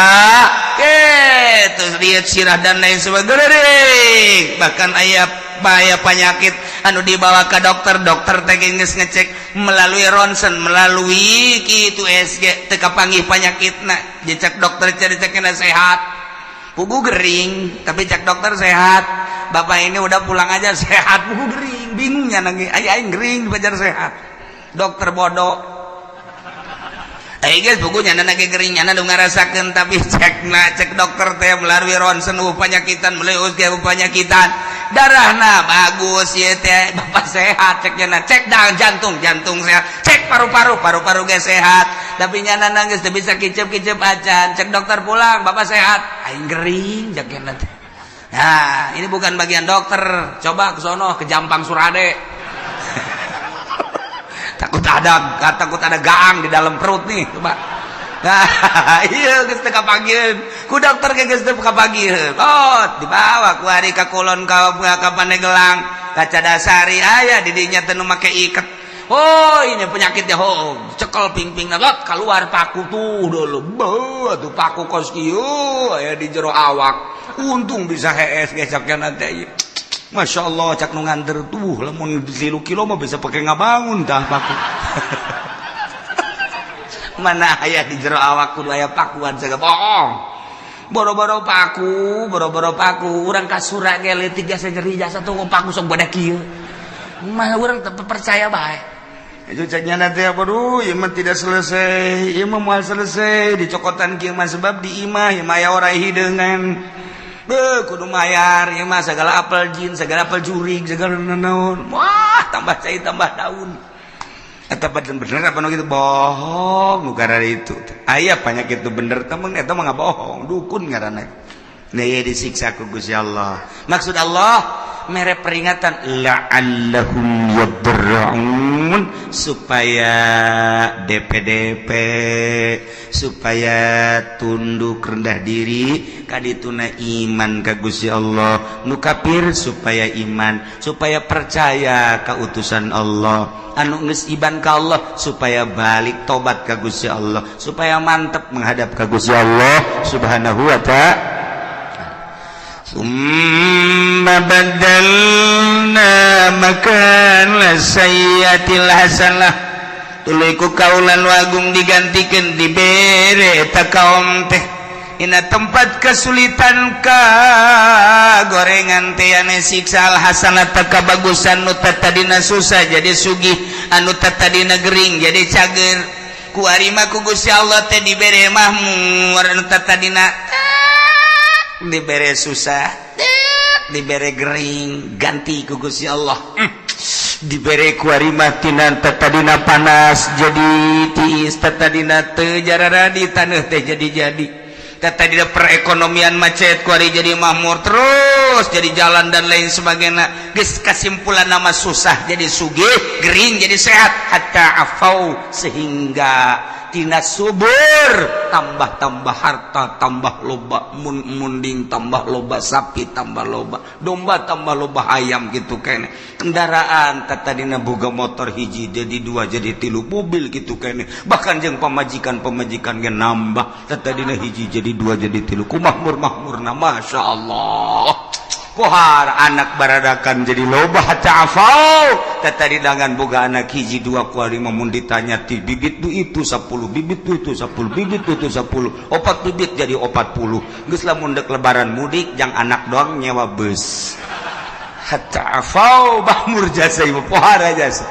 gitu, lihat sirah dan lain sebagainya. Bahkan aya bahaya penyakit anu dibawa ke dokter, dokter teh geus ngecek melalui rontgen, melalui kitu USG, teu kapanggih penyakitna. Dicek dokter, cari cekna sehat, pugu gering, tapi cek dokter sehat, bapak ini udah pulang aja sehat, pugu gering. Bingungnya nangis, ay aing gering dipajar sehat, dokter bodoh. Eh guys, bukunya nyana gering, nyana nu ngarasakeun, tapi cek na cek dokter teh melalui rontgen penyakitan, melalui USG penyakitan, darahna bagus ya teh, bapak sehat cek nyana. Cek dah jantung, jantung sehat. Cek paru-paru, paru-paru ge sehat, tapi nyana nangis teu bisa kicep-kicep acan. Cek dokter, pulang, bapak sehat. Aing gering cek nyana teh. Nah, ini bukan bagian dokter, coba ke sono, ke Jampang Surade, takut ada gaang di dalam perut nih, coba. Nah, iya, geus teu kapanggieun ku dokter ge, geus teu kapanggieun. Oh, dibawa ku ari ka kulon, ka Pandeglang, ka Cadasari, aya di dinya teh nu make iket. Oh, ini penyakitnya. Oh, cekel pingping lot, keluar paku tuh dulu. Beuh, tuh paku kos kieu aya di jero awak. Untung bisa hees ge cak nanti. Masya Allah, cak nu nganter tuh, lamun 3 kilo mah bisa pakai ngabangun tah paku. Mana aya di jero awak kudu aya pakuan segala, bohong. Boro-boro paku, boro-boro paku, urang kasura ge leutik jasa nyeri jasa tuh paku sok bodak kieu. Mah urang teu percaya bae. Itu caknya nanti apa, duh, ieu mah tidak selesai, ieu mah moal selesai dicokotan kieu mah, sebab di imah ieu mah aya orai hideungan. Beuh, kudu mayar ieu mah segala, apel jin segala, apel jurig segala, naon. Wah, tambah cai tambah daun. Eta bener apa nu gitu, bohong nu itu. Aya penyakit itu bener temen, eta mah bohong, dukun ngaranna. Nah, ieu disiksa ku Gusti Allah. Maksud Allah mere peringatan la'allahum yadarra'un, supaya DPDP, supaya tunduk rendah diri kadituna, iman ka Gusti Allah. Nu kafir supaya iman, supaya percaya ka utusan Allah. Anu geus iman ka Allah supaya balik tobat ka Gusti Allah, supaya mantep menghadap ka Gusti Allah Subhanahu wa Ta'ala. ثم بدلنا مكان السيئة الحسنة, tuluy ku kaula nu agung digantikan, dibere eta kaum teh dina tempat kesulitan ka gorengan teh ane siksa, al hasanata kabagusan. Nu tadina susah jadi sugih, anu tadina gering jadi cager. Ku arima ku Gusti Allah teh dibere mahmur. Anu tadina dibere susah, dibere gering, ganti ku Gusti Allah. Dibere ku arima tina tadina panas jadi tiis, tadina teu jararadi taneuh teh jadi jadi. Tadi perekonomian macet, kuari jadi makmur, terus jadi jalan dan lain sebagainya. Geus kesimpulan nama susah jadi sugih, gering jadi sehat. Hatta afau, sehingga tina subur tambah-tambah harta, tambah loba mun munding, tambah loba sapi, tambah loba domba, tambah loba ayam gitu kene. Kendaraan tadina boga motor hiji jadi dua, jadi tilu, mobil gitu kene. Bahkan jeung pamajikan pamajikan ge nambah, tadina hiji jadi dua, jadi tilu. Ku makmur makmurna, Masya Allah. Pohar anak baradakan jadi loba. Hatta afau, tadi dangan boga anak hiji dua, kuari mun ditanya ti bibit du itu 10 bibit, du itu 10 bibit, du itu 10, opat bibit jadi 40. Geus lamun dek lebaran mudik jang anak doang nyewa bus. Hatta afau, makmur jasa ibu, pohara jasa.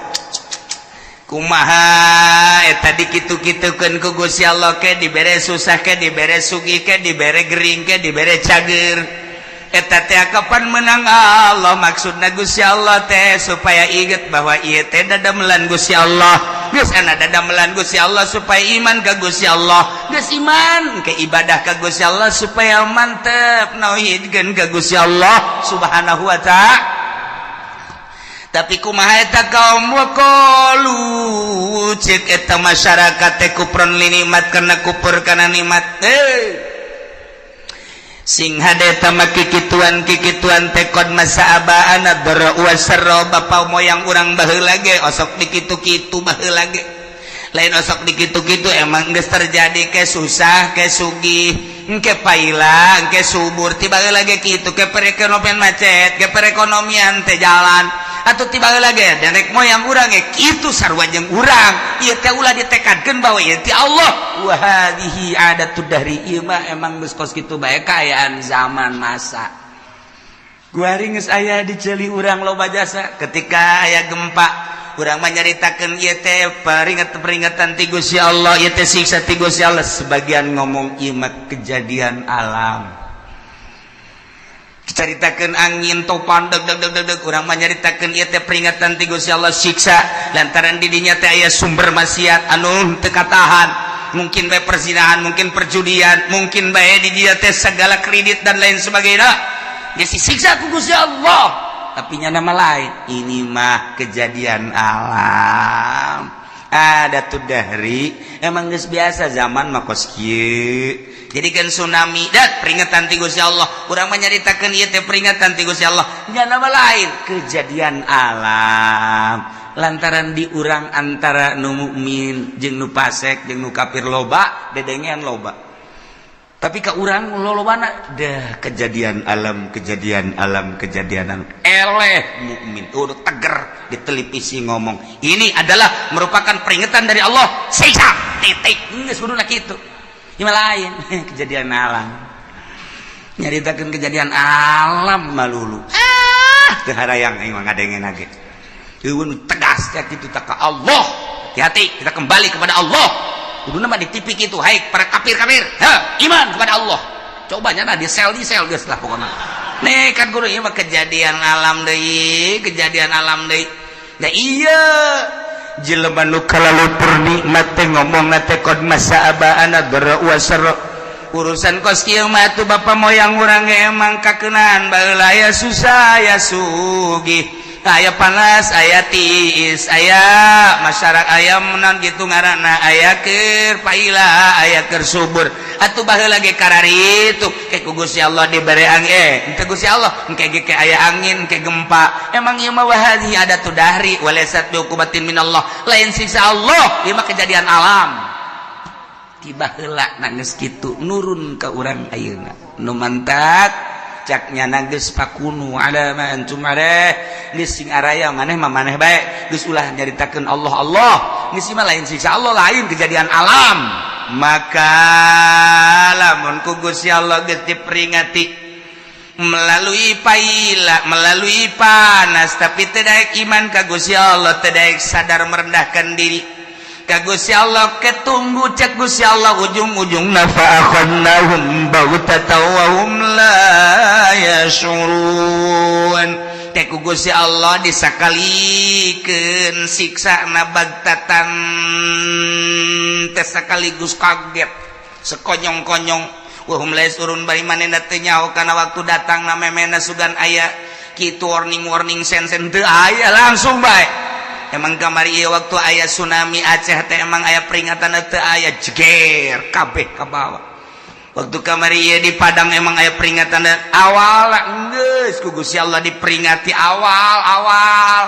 Kumaha eta dikitu-kitukeun ku Gusti Allah? Ke dibere susah, ke dibere sugih, ke dibere gering, ke dibere cager. Eta teh kapan menang Allah? Maksudna Gusti Allah teh supaya inget bahwa ieu teh dadamelan Gusti Allah. Geus ana dadamelan Gusti Allah supaya iman ka Gusti Allah. Geus iman ke ibadah ka Gusti Allah supaya mantep nauhidkeun ka Gusti Allah Subhanahu wa Ta'ala. Tapi kumaha eta kaum? Waqalu, cek eta masyarakat teh, kufron li nikmat, karena kufur kana nikmat. Eh, sing hade tama kikituan kikituan teh qad massa abaana dharra wasarra, bapa moyang urang baheula ge osok dikitu-kitu baheula ge. Lain osok dikitu-kitu, emang geus terjadi, ke susah ke sugih, engke paila engke subur. Tiba lagi kitu, ke perekonomian macet, ke perekonomian teh jalan. Atau tiba lagi nenek moyang urang ge kitu, sarua jeung urang. Ieu teh ulah ditekadkeun bahwa ieu ti Allah. Wa hadhihi adatud dahri, ieu mah emang geus kos kitu bae kaayaan zaman masa. Kuari geus aya di ceuli urang loba jasa. Ketika aya gempa, urang mah nyaritakeun ieu teh peringatan peringatan ti Gusti Allah, ieu teh siksa ti Gusti Allah. Sebagian ngomong ieu mah kejadian alam. Caritakeun angin topan deg deg deg deg deg, urang mah nyaritakeun ieu teh peringatan ti Gusti Allah, siksa lantaran di dinya teh aya sumber maksiat anu teu katahan, mungkin bae perzinahan, mungkin perjudian, mungkin bae di dia teh segala kredit dan lain sebagainya. Dia disiksa ku Gusti Allah. Tapi nya nama lain, ini mah kejadian alam, ada tuh dari emang geus biasa zaman mah kos kieu. Jadi kan tsunami dat peringatan ti Gusti Allah, urang mah nyaritakeun ieu teh peringatan ti Gusti Allah. Nya nama lain, kejadian alam, lantaran di urang antara nu mukmin jeung nu fasik jeung nu kafir loba dedengean loba. Tapi ke urang lolobana dah kejadian alam, kejadian alam, kejadian alam. Eleh mukmin udah teger di televisi ngomong ini adalah merupakan peringatan dari Allah, siksa, titik. Geus kuduna kitu. Ieu lain kejadian alam, nyaritakeun kejadian alam malulu. Ah, teu harayang aing mah ngadengen ge. Eueun tegas ya kitu tak ka Allah. Hati-hati, kita kembali kepada Allah. Kuduna mah di TV kitu, hai para kafir-kafir, ha, iman kepada Allah. Coba nya di sel, di sel geus lah pokokna. Nih kan guru, ieu mah kejadian alam deui, kejadian alam deui. Da iya jelema nu kalalupur nikmat teh ngomong teh qad massa abaana dharra wasarra. Urusan kos kieu mah atuh bapa moyang urang ge emang kakeunaan baheula, aya susah aya sugih, aya panas aya tiis, aya masyarakat aya menang gitu ngaranna, aya keur paila aya keur subur. Atuh baheula ge kararitu ke ku Gusti Allah dibere angin, eh henteu Gusti Allah, engke ge ke aya angin, ke gempa. Emang ieu mah wahadhi adatu dahri walaysat biuqubatin minallah, lain siksa Allah, ieu mah kejadian alam. Tiba heula nangis kitu nurun ka urang ayeuna nu mantak caknya geus fakunu ala ma antum alaih, geus sing araya maneh mah maneh bae, geus ulah nyaritakeun Allah Allah, geus mah lain siksa Allah, lain kejadian alam. Maka lamun ku Gusti Allah geus diperingati melalui paila, melalui panas, tapi tidak iman ka Gusti Allah, tidak sadar merendahkan diri ka Gusti Allah, ketunggu cek Gusti Allah ujung-ujung fa akhadnahum baghtatan wa hum la yash'urun. Teh ku Gusti Allah disakalikeun siksa na bagtatan teh, sekaligus kaget sekonyong-konyong. Wa hum la yasyurun bari manehna teu nyaho kana waktu datang na memena sugan aya kitu warning warning sen sen teu aya langsung bae. Emang kamari ieu waktu aya tsunami Aceh teh emang aya peringatan teu aya, jeger kabeh ka bawah. Waktu kamari ieu di Padang emang aya peringatan awal geus ku Gusti Allah diperingati awal-awal.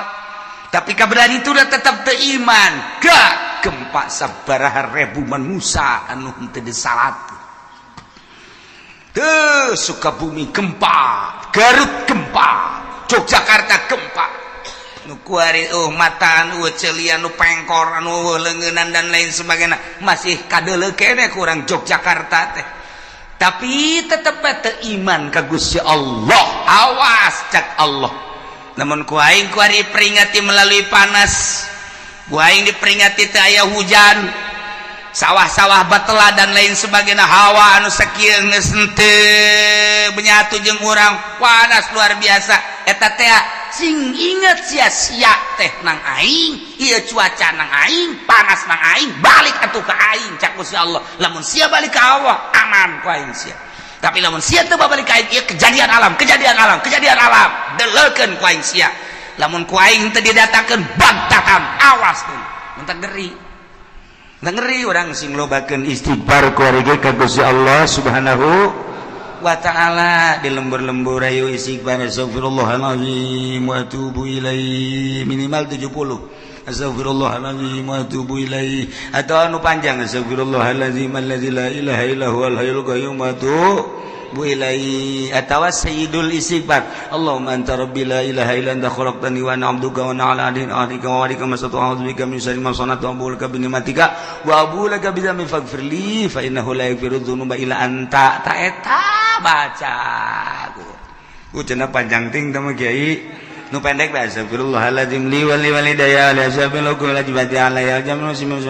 Tapi kabelah itu udah tetap teu iman. Gak gempa sabaraha ribu manusia anu henteu disalat. Tuh Sukabumi gempa, Garut gempa, Yogyakarta gempa. Nu kuari mataan, celian, nu pengkor, anu leungeunnan dan lain sebagainya masih kadeuleu keneh kurang Yogyakarta teh. Tapi tetep teu iman ka Gusti Allah. Awas cak Allah. Namun ku aing kuari peringati melalui panas. Ku aing diperingati teu aya hujan. Sawah-sawah batela dan lain sebagainya, hawa anu sakieu geus henteu menyatu jeung urang, panas luar biasa eta teh. Sing inget sia-sia teh nang aing ieu, cuaca nang aing, panas nang aing, balik atuh ka aing cak Gusti Allah. Lamun sia balik ka Allah, aman ku aing sia. Tapi lamun sia teu balik ka aing, ieu kejadian alam, kejadian alam, kejadian alam deleukeun ku aing sia. Lamun ku aing teu didatangkeun bantatan, awas tuh mentak ngeri. Ngeri orang sing lobakeun istighfar kuari ge ka Gusti Allah Subhanahu wa taala di lembur-lembur. Ayo istighfar, astagfirullahalazim wa atubu ilaih, minimal 70 astagfirullahalazim wa atubu ilaih, atau anu panjang, astagfirullahalazim allazi la ilaha illa huwal hayyul qayyum wa atubu ilaih, atawa sayyidul istighfar, Allahumma anta rabbi la ilaha illa anta khalaqtani wa ana abduka wa ana ala ahdika wa wa'dika mastata'tu, a'udzu bika min syarri ma sana'tu, abu'u laka bi ni'matika wa abu'u laka bi dzambi, faghfir li fa innahu la yaghfiru dzunuba illa anta. Ta eta baca ku cenah panjang ting teh mah kiai, nu pendek bae, astagfirullahaladzim li wa li walidayya li ashabil kulli jibati alayya jamu muslimin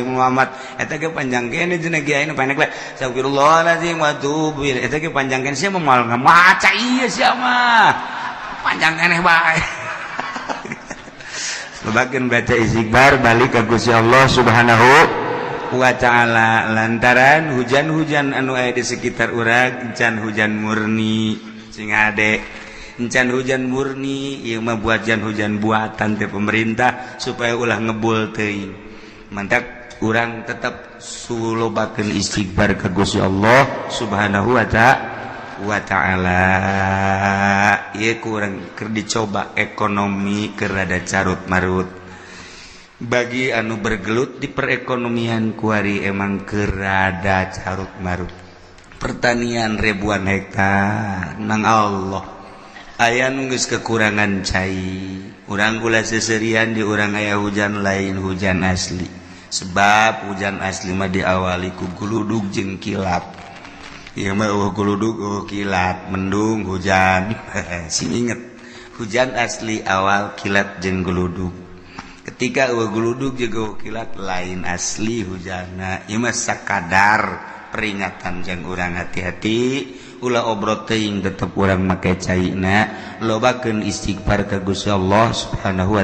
Muhammad. Eta ge panjang kene cenah kiai, nu pendek bae, astagfirullahaladzim wa atubu ilaih. Eta ge panjang kene, sia moal ngamaca ieu, sia mah panjang keneh bae. Lobakeun baca istighfar, balik ka Gusti Allah Subhanahu wa taala, lantaran hujan-hujan anu aya di sekitar urang encan hujan murni. Sing hade, encan hujan murni ieu mah, buat hujan buatan teh pemerintah supaya ulah ngebul teuing. Mantak urang tetap sulobakeun istighfar ka Gusti Allah Subhanahu wa taala. Ieu kurang keur dicoba ekonomi keur rada carut marut. Bagi anu bergelut di perekonomian kuari emang keur rada carut marut. Pertanian ribuan hektar nang Allah aya nu geus kekurangan cai. Urang ulah seserian, di urang aya hujan, lain hujan asli, sebab hujan asli mah diawali ku guludug jeung kilat. Ieu mah euweuh guludug, euweuh kilat, mendung hujan. Sing inget, hujan asli awal kilat jeung guludug. Ketika euweuh guludug jeung euweuh kilat, lain asli hujanna. Ieu mah sakadar peringatan jang urang hati-hati, ulah obrot teuing, tetep urang make caina, lobakeun istighfar ka Gusti Allah Subhanahu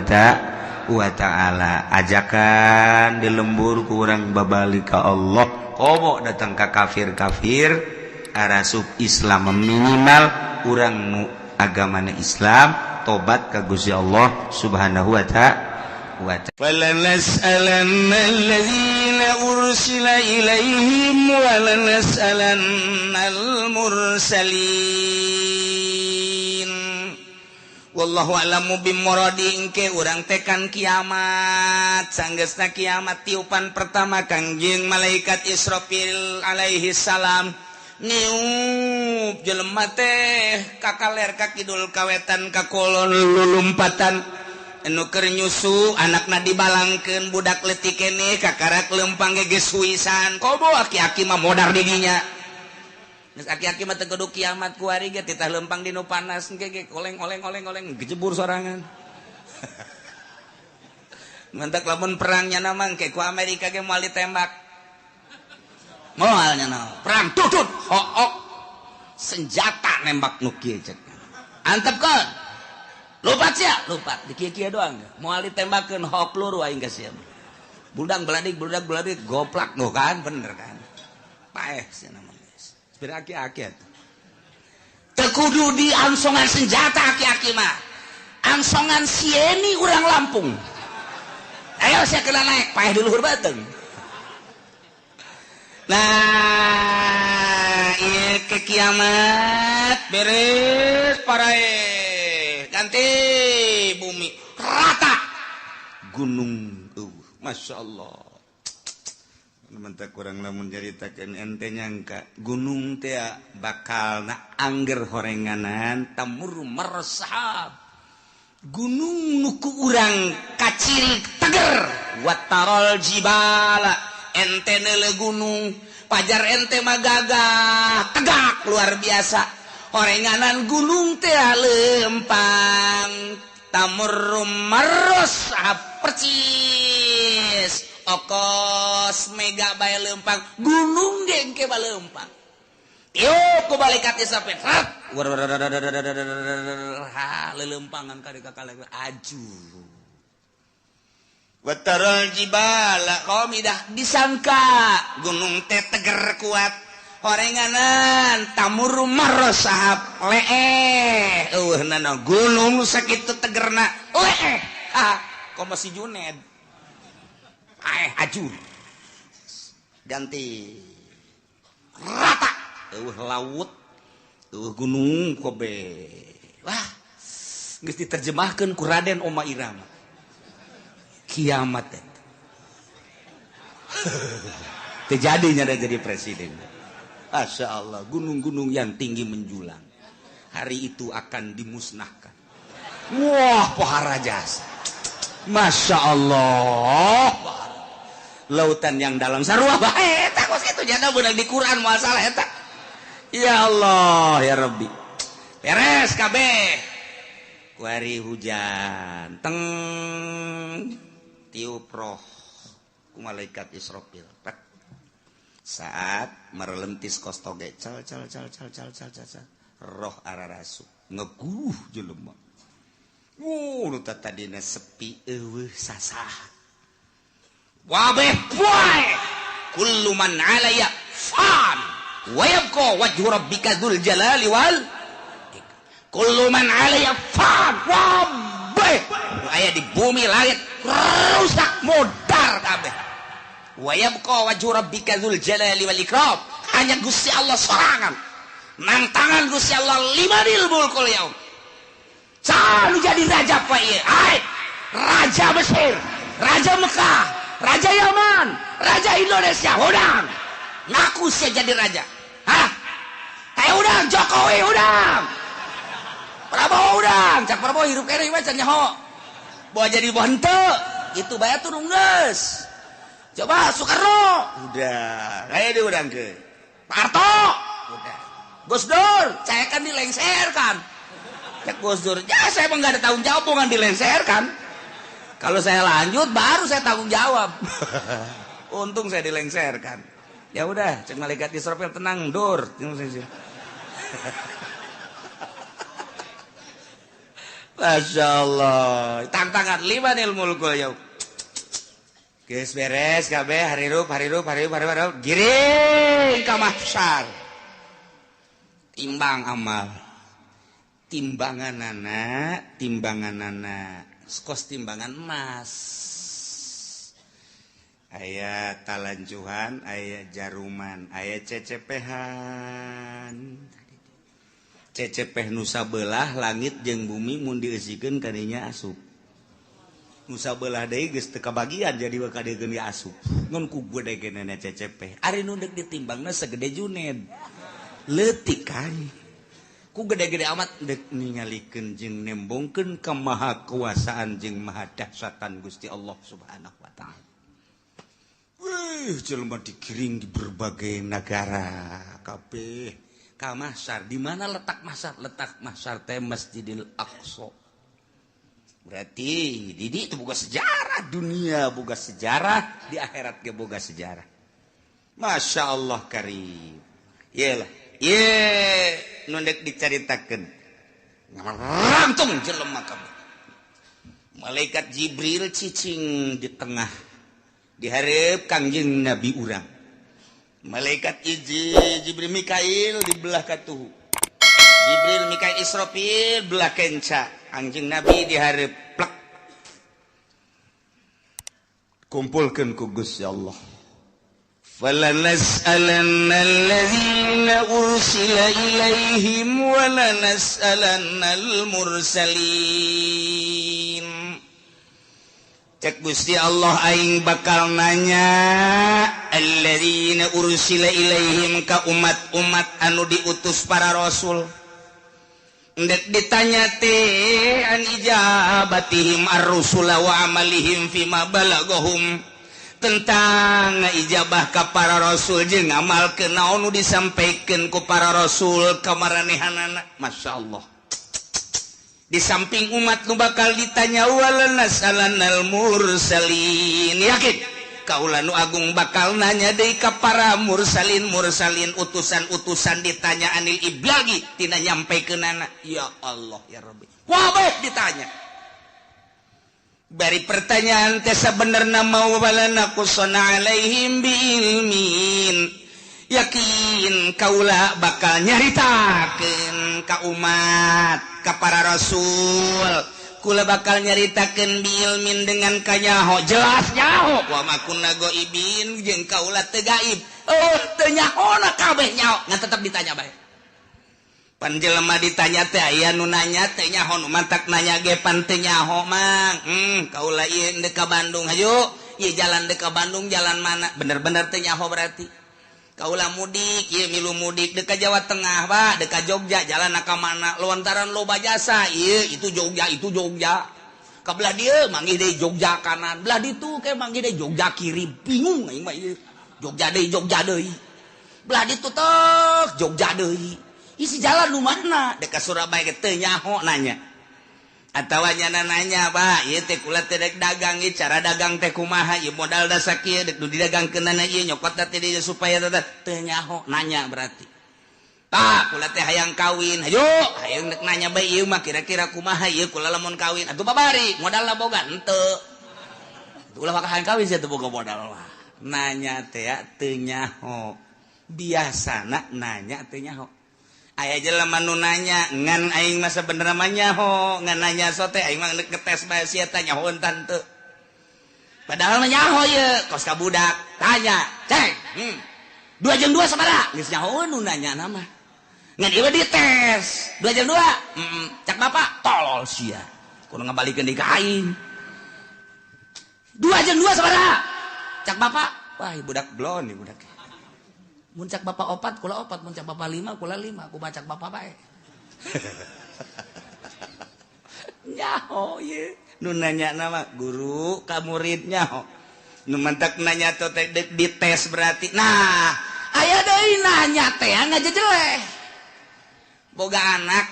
wa taala. Ajakan di lembur ku urang babalik ka Allah, komo datang ka kafir-kafir arasup Islam, minimal urang nu agamana Islam tobat ka Gusti Allah Subhanahu wa taala. فلنسألن الذين أرسل إليهم ولنسألن المرسلين. Wallahu a'lamu bimuradi. Engke urang tekan kiamat, sanggeusna kiamat tiupan pertama Kangjeng malaikat Israfil alaihi salam niup, jelema teh kakaler ka kidul, kawetan ka kulon, lulumpatan. Anu keur nyusu anakna dibalangkeun, budak leutik keneh kakarak lempang ge geus huisan. Komo aki-aki mah modar di dinya. Geus aki-aki mah teu kudu kiamat, kuari ge titah lempang di nu panas engke ge oleng oleng oleng oleng gejebur sorangan. Mantak lamun perangnya nama engke ku Amerika ge moal ditembak. Moal nya perang tutut hook senjata nembak nu kieu cek. Antepkeun. Lupat sia, lupat di kieu-kieu doang. Moal ditembakeun hok peluru aing ka sia. Budak beladik, budak beladik goplak nu kan bener kan. Paeh sia namanya. Sepira aki-aki atuh. Teu kudu di angsongan senjata aki-aki mah. Angsongan sieni urang Lampung. Ayo saya kena naik, paeh di luhur beuteung. Nah, ieu ke kiamat beres parae. Ganti bumi rata. Gunung Masya Allah. Mentah kurang lamun nyaritakeun ente nyangka gunung teh bakal na angger horenganan tamur mersahab. Gunung nuku urang kaciri teger watarol jibala ente neule gunung pajar ente mah gagah tegak luar biasa horenganan gunung teh lempang tamur mersahab percis okos mega bae lempang gunung gengke bae lempang tiup ku malaikat sampai rat ha lelempangan ka kakale aju watarul jibala qamidah disangka gunung teh teger kuat horenganan tamur marosahab leeh eueuhnana gunung sakitu tegerna leeh ha komo si Juned ajur ganti rata eueuh laut eueuh gunung kobe wah geus diterjemahkeun ku Raden Oma Irama kiamat eta teu jadinya jadi presiden. Masya Allah, gunung-gunung yang tinggi menjulang hari itu akan dimusnahkan. Wah pohara jasa. Masya Allah, lautan yang dalam sarua bae eta kos kitu jana beunang di Quran masalah eta. Ya Allah ya Rabbi. Beres kabeh. Kuari hujan teng tiup roh ku malaikat Israfil. Saat merelentis kos toge cal cal cal cal cal cal cal roh ararasu ngeguh jelema. Nu tadina sepi eueuh sasah. Wabeh poe kullu man 'alaya fan wa yabqa wajhu rabbika dzul jalali wal kullu man 'alaya fan. Wabeh nu aya di bumi langit rusak modar kabeh. Wa yabqa wajhu rabbika dzul jalali wal ikram. Hanya Gusti Allah sorangan. Nang tangan Gusti Allah limanil mulkul yaum. Selalu jadi raja pak ieu. Hai, raja Mesir, raja Mekah, raja Yaman, raja Indonesia. Udang, ngaku saya jadi raja. Hah? Kayak udang, Jokowi udang, Prabowo udang. Cak Prabowo hirup kene mah can nyaho. Bawa jadi henteu, itu bae turun geus. Coba Soekarno, udah, kayak di udang ke. Pak Harto, udah. Gus Dur, saya kan dilengserkan. Cek Gus Dur, ya saya emang gak ada tanggung jawab, bukan dilengserkan. Kalau saya lanjut baru saya tanggung jawab. Untung saya dilengserkan. Ya udah, cek malaikat Israfil tenang, Dur. Masya Allah. Tantangan limanil mulkul yaum. Geus beres kabeh harirup harirup harirup harirup giring ka mahsyar. Timbang amal. Timbanganana, timbanganana, kos timbangan emas. Aya talanjuhan, aya jaruman, aya cecepehan. Cecepeh nusa belah langit jeung bumi mun dieusikeun kadinya asup. Nusa belah deui geus teu kabagian jadi bakal dieun asup. Ngan ku gede-gedena cecepeh. Ari nu deuk ditimbangna segede Juned. Leutik kan. Ku gede-gede amat dek ningalikeun jeung nembongkeun kemahakuasaan jeung mahadahsyatan Gusti Allah Subhanahu wa taala. Wih, jelema digiring di berbagai negara kabeh ka mahsyar. Di mana letak mahsyar? Letak mahsyar teh Masjidil Aqsa. Berarti di itu boga sejarah dunia, boga sejarah di akhirat ge boga sejarah. Masya Allah karim. Iyalah. Ye, nu dek dicaritakeun. Ngarangtung jelema kabeh. Malaikat Jibril cicing di tengah. Dihareup Kangjeng Nabi urang. Malaikat hiji Jibril Mikail di belah katuhu. Jibril Mikail Israfil belah kenca. Anjing Nabi dihareup plek. Kumpulkeun ku Gusti Allah. Falanas'alanna allazina ursila ilaihim wa lanas'alanna al-mursalin. Cek Gusti Allah aing bakal nanya alladzina ursila ilaihim ka umat-umat anu diutus para rasul. Ndek ditanya teh an ijabatihim ar-rusula wa amalihim fima balagahum, tentang ijabah ka para rasul jeung ngamalkeun naon nu disampaikeun ku para rasul ka maranehanana. Masya Allah. Di samping umat nu bakal ditanya walanasalanal mursalin, yakin kaula nu agung bakal nanya deui ka para mursalin mursalin utusan-utusan ditanya anil iblagi tina nyampekeunana. Ya Allah ya Rabbi, wabeh ditanya bari pertanyaan teh sabenerna mau walana qusana alaihim biilmin, yakin kaula bakal nyaritakeun ka umat ka para rasul, kula bakal nyaritakeun biilmin dengan kanyaho jelas nyaho wa ma kunna ghaibin jeung kaula teu gaib, oh teu nyahona kabeh nyaho ngan tetep ditanya bae. Pan jelema ditanya teh aya nu nanya teh nyaho nu mantak nanya ge pan teu nyaho mang. Kaula ieu deuk ka Bandung hayu, ieu jalan deuk ka Bandung jalan mana, bener-bener teu nyaho berarti. Kaula mudik, ieu milu mudik deuk ka Jawa Tengah, Pak, deuk ka Jogja, jalan ka mana? Lontaran loba jasa, ieu itu Jogja, itu Jogja. Ka belah dieu manggih deui Jogja kanan, belah ditu ke manggih deui Jogja kiri, bingung aing mah ieu. Jogja deui, Jogja deui. Belah ditu tek Jogja deui. Isi jalan nu mana? Deuk ka Surabaya ge teu nyaho nanya. Atawa nyana nanya, Pak, ieu teh kula teh rek dagang, ieu cara dagang teh kumaha, ieu modal da sakieu dek nu didagangkeunana ieu nyokot teh dieu supaya teh nyaho nanya berarti. Pak, kula teh hayang kawin, hayu, hayang dek nanya bae ieu mah kira-kira kumaha ieu kula lamun kawin. Atuh babari, modalna boga henteu. Atuh ulah hayang kawin sia teu boga modal mah. Nanya teh teu nyaho. Biasana nanya teu nyaho. Aya jelema nu nanya ngan aing mah sabenerna mah nyaho, ngan nanya sote aing mah ngetes bae sia teh nyaho tante. Padahal mah nyaho ieu, kos ka budak tanya, "Ceng, 2 jeung 2 sabaraha?" Geus nyaho nu nanya na mah. Ngan ieu dites, 2 jeung 2. Cak bapak, tolol sia. Kudu ngabalikeun deui ka aing. 2 jeung 2 sabaraha? Cak bapak, wah budak blon ieu budak. Mun cak bapak opat, kula opat, mun cak bapak lima, kula lima, ku bacak bapak bae. Nyaho ye, nu nanya nama guru ka murid nyaho. Nu mantak nanya teh dites berarti. Nah, aya deui nanya teh ngajejeleh. Boga anak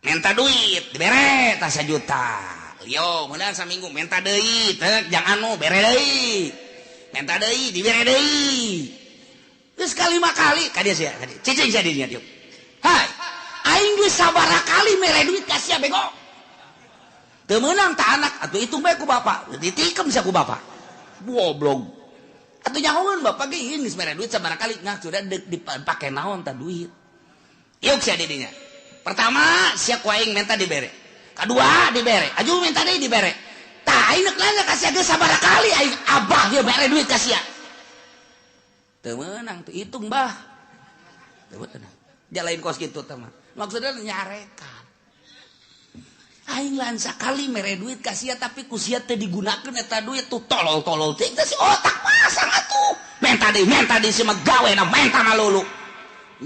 minta duit, dibere tah 1 juta. Yo, meunang saminggu minta deui, teh jang anu bere deui. Minta deui, dibere deui. Geus kalima kali ka dieu sia, ka dieu. Cicing sia dinya dieu. Hai, aing geus sabaraha kali mere duit ka sia bego. Teu meunang ta anak, atuh hitung bae ku bapak. Ditikem sia ku bapak. Goblok. Atuh nyahoeun bapak ge ieu geus mere duit sabaraha kali, nah sudah deuk dipake naon ta duit. Yuk sia di dinya. Pertama sia ku aing minta dibere. Kadua dibere, aju minta deui dibere. Tah aing nanya ka sia geus sabaraha kali aing abah ieu mere duit ka sia. Teu meunang teu hitung bah. Teu meunang. Jalain kos kitu teh mah. Maksudna nyarekan. Aing lain sakali mere duit ka sia tapi ku sia teu digunakeun eta duit tuh tolol-tolol teh si otak pasang atuh. Menta deui si mah gawena menta malulu.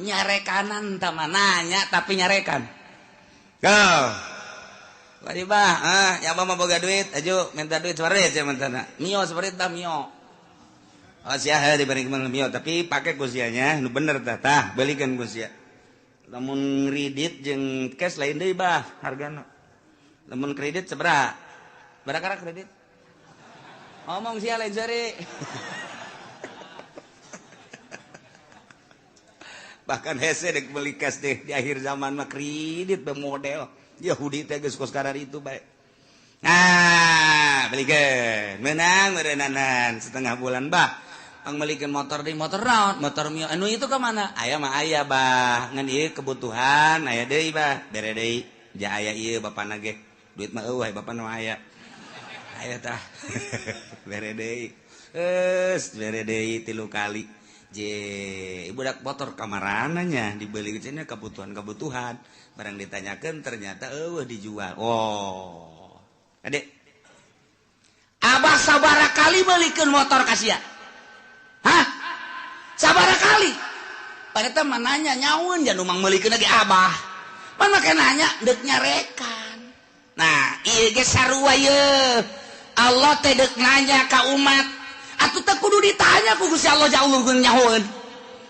Nyarekanan tah mah nanya tapi nyarekan. Go. Wadi bah, ya mah boga duit, aju minta duit separit ya mentana. Mio separit dah mio. Oh sia diberi kemana mio, tapi pakai ku sianya nu bener tah, tah belikeun ku sia. Lamun kredit jeung cash lain deui bah hargana. Lamun kredit sabaraha? Berapa kredit? Ngomong sia lain seri. Bahkan hese dek beli cash deh di akhir zaman mah kredit be model. Yahudi teh geus kos karar itu bae. Nah, belikeun. Menang meureunnanan setengah bulan bah. Pangmelikeun motor deui, motor naon? Motor Mio. Anu itu ka mana? Aya mah aya bah, ngan ieu kebutuhan aya deui bah, bere deui. Ja aya ieu bapana ge. Duit mah eueuh bapana mah aya. Aya tah. Bere deui. Geus bere deui 3 kali. Je, budak motor kamarananya dibeli cenah kebutuhan-kebutuhan. Barang ditanyakeun ternyata eueuh dijual. Oh. Adek. Abah sabara kali belikeun motor ka sia? Hah? Sabara kali? Ternyata mah nanya nyaun jangan umang melikeun lagi abah. Pan make nanya deuk nyarekan. Nah, ieu ge sarua ye. Allah teh deuk nanya ka umat. Atuh teh kudu ditanya ku Gusti Allah jauh nyahoeun.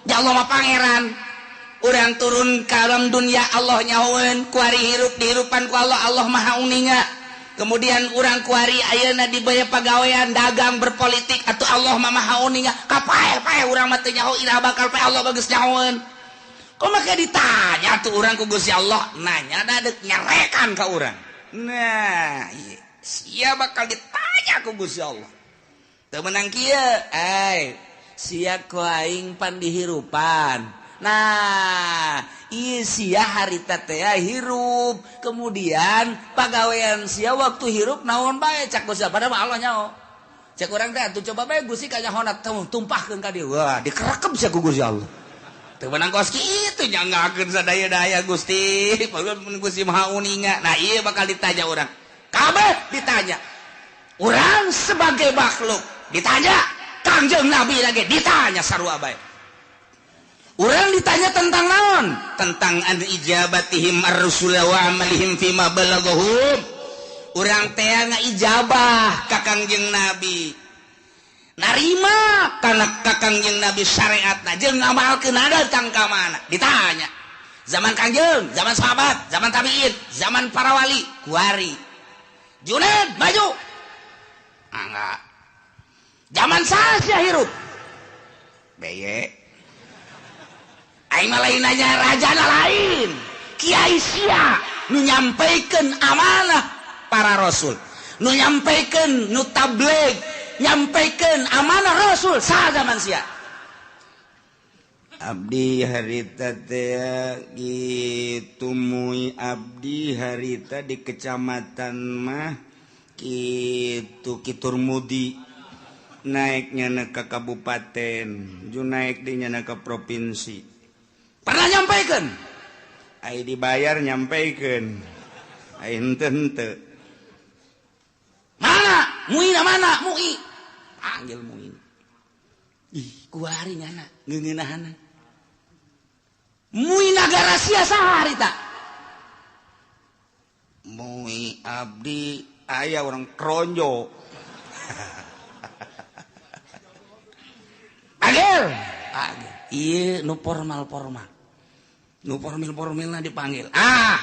Ya Allah mah pangeran. Urang turun ka alam dunia Allah nyahoeun, kuari hirup dihirupan ku Allah, Allah maha uninga. Kemudian urang kuari ayeuna dibaya pagawean dagang berpolitik atuh Allah mah maha uninga. Kapae-pae urang mah teu nyaho iraha bakal pae Allah bagus nyahoeun. Kok make ditanya tuh urang ku Gusti Allah, nanya da deuk nyarekan ka urang. Nah, ieu sia bakal ditanya ku Gusti Allah. Teu meunang kieu, ai sia ku aing pan dihirupan. Nah, ieu sia harita teh hirup, kemudian pagawean sia waktu hirup naon bae cak Gusti padahal mah Allah nyaho. Cek urang teh atuh coba bae Gusti kanyahona tumpahkeun ka dieu. Wah, dikerekep sia ku Gusti Allah. Teu meunang kos kitu nyanggakeun sadaya-daya Gusti, padahal mun Gusti Maha Uninga. Nah, ieu bakal ditanya urang. Kabeh ditanya. Urang sebagai makhluk ditanya, Kangjeng Nabi lagi ditanya sarua bae. Urang ditanya tentang naon? Tentang an ijabatihim ar-rusula wa amalihim fima balaghahum. Urang teh ngaijabah ka Kangjeng Nabi. Narima kana ka Kangjeng Nabi syariatna jeung ngamalkeun datang ka mana? Ditanya. Zaman Kangjeng, zaman sahabat, zaman tabiin, zaman para wali, kuari. Junaid maju. Enggak. Zaman saha hirup? Beye. Aing mah lain nanya rajana lain. Kiai sia nu nyampaikan amanah para rasul, nu nyampaikan nu tabligh, nyampaikan amanah rasul saha zaman sia. Abdi harita teh gitu mui abdi harita di kecamatan mah kitu Kiturmudi naiknya na ke kabupaten, ju naik dinya na ke provinsi. Pernah nyampaikan? Ai dibayar nyampaikan. Ai henteu henteu. Mana? Muina mana? Mui. Panggil Muin. Ih, kuari nyana ngeungeunahana. Mui nagara sia saha harita? Mui abdi aya orang Kronjo. Panggil. Panggil. Ieu nu formal-formal. Nu formil-formilna dipanggil. Ah,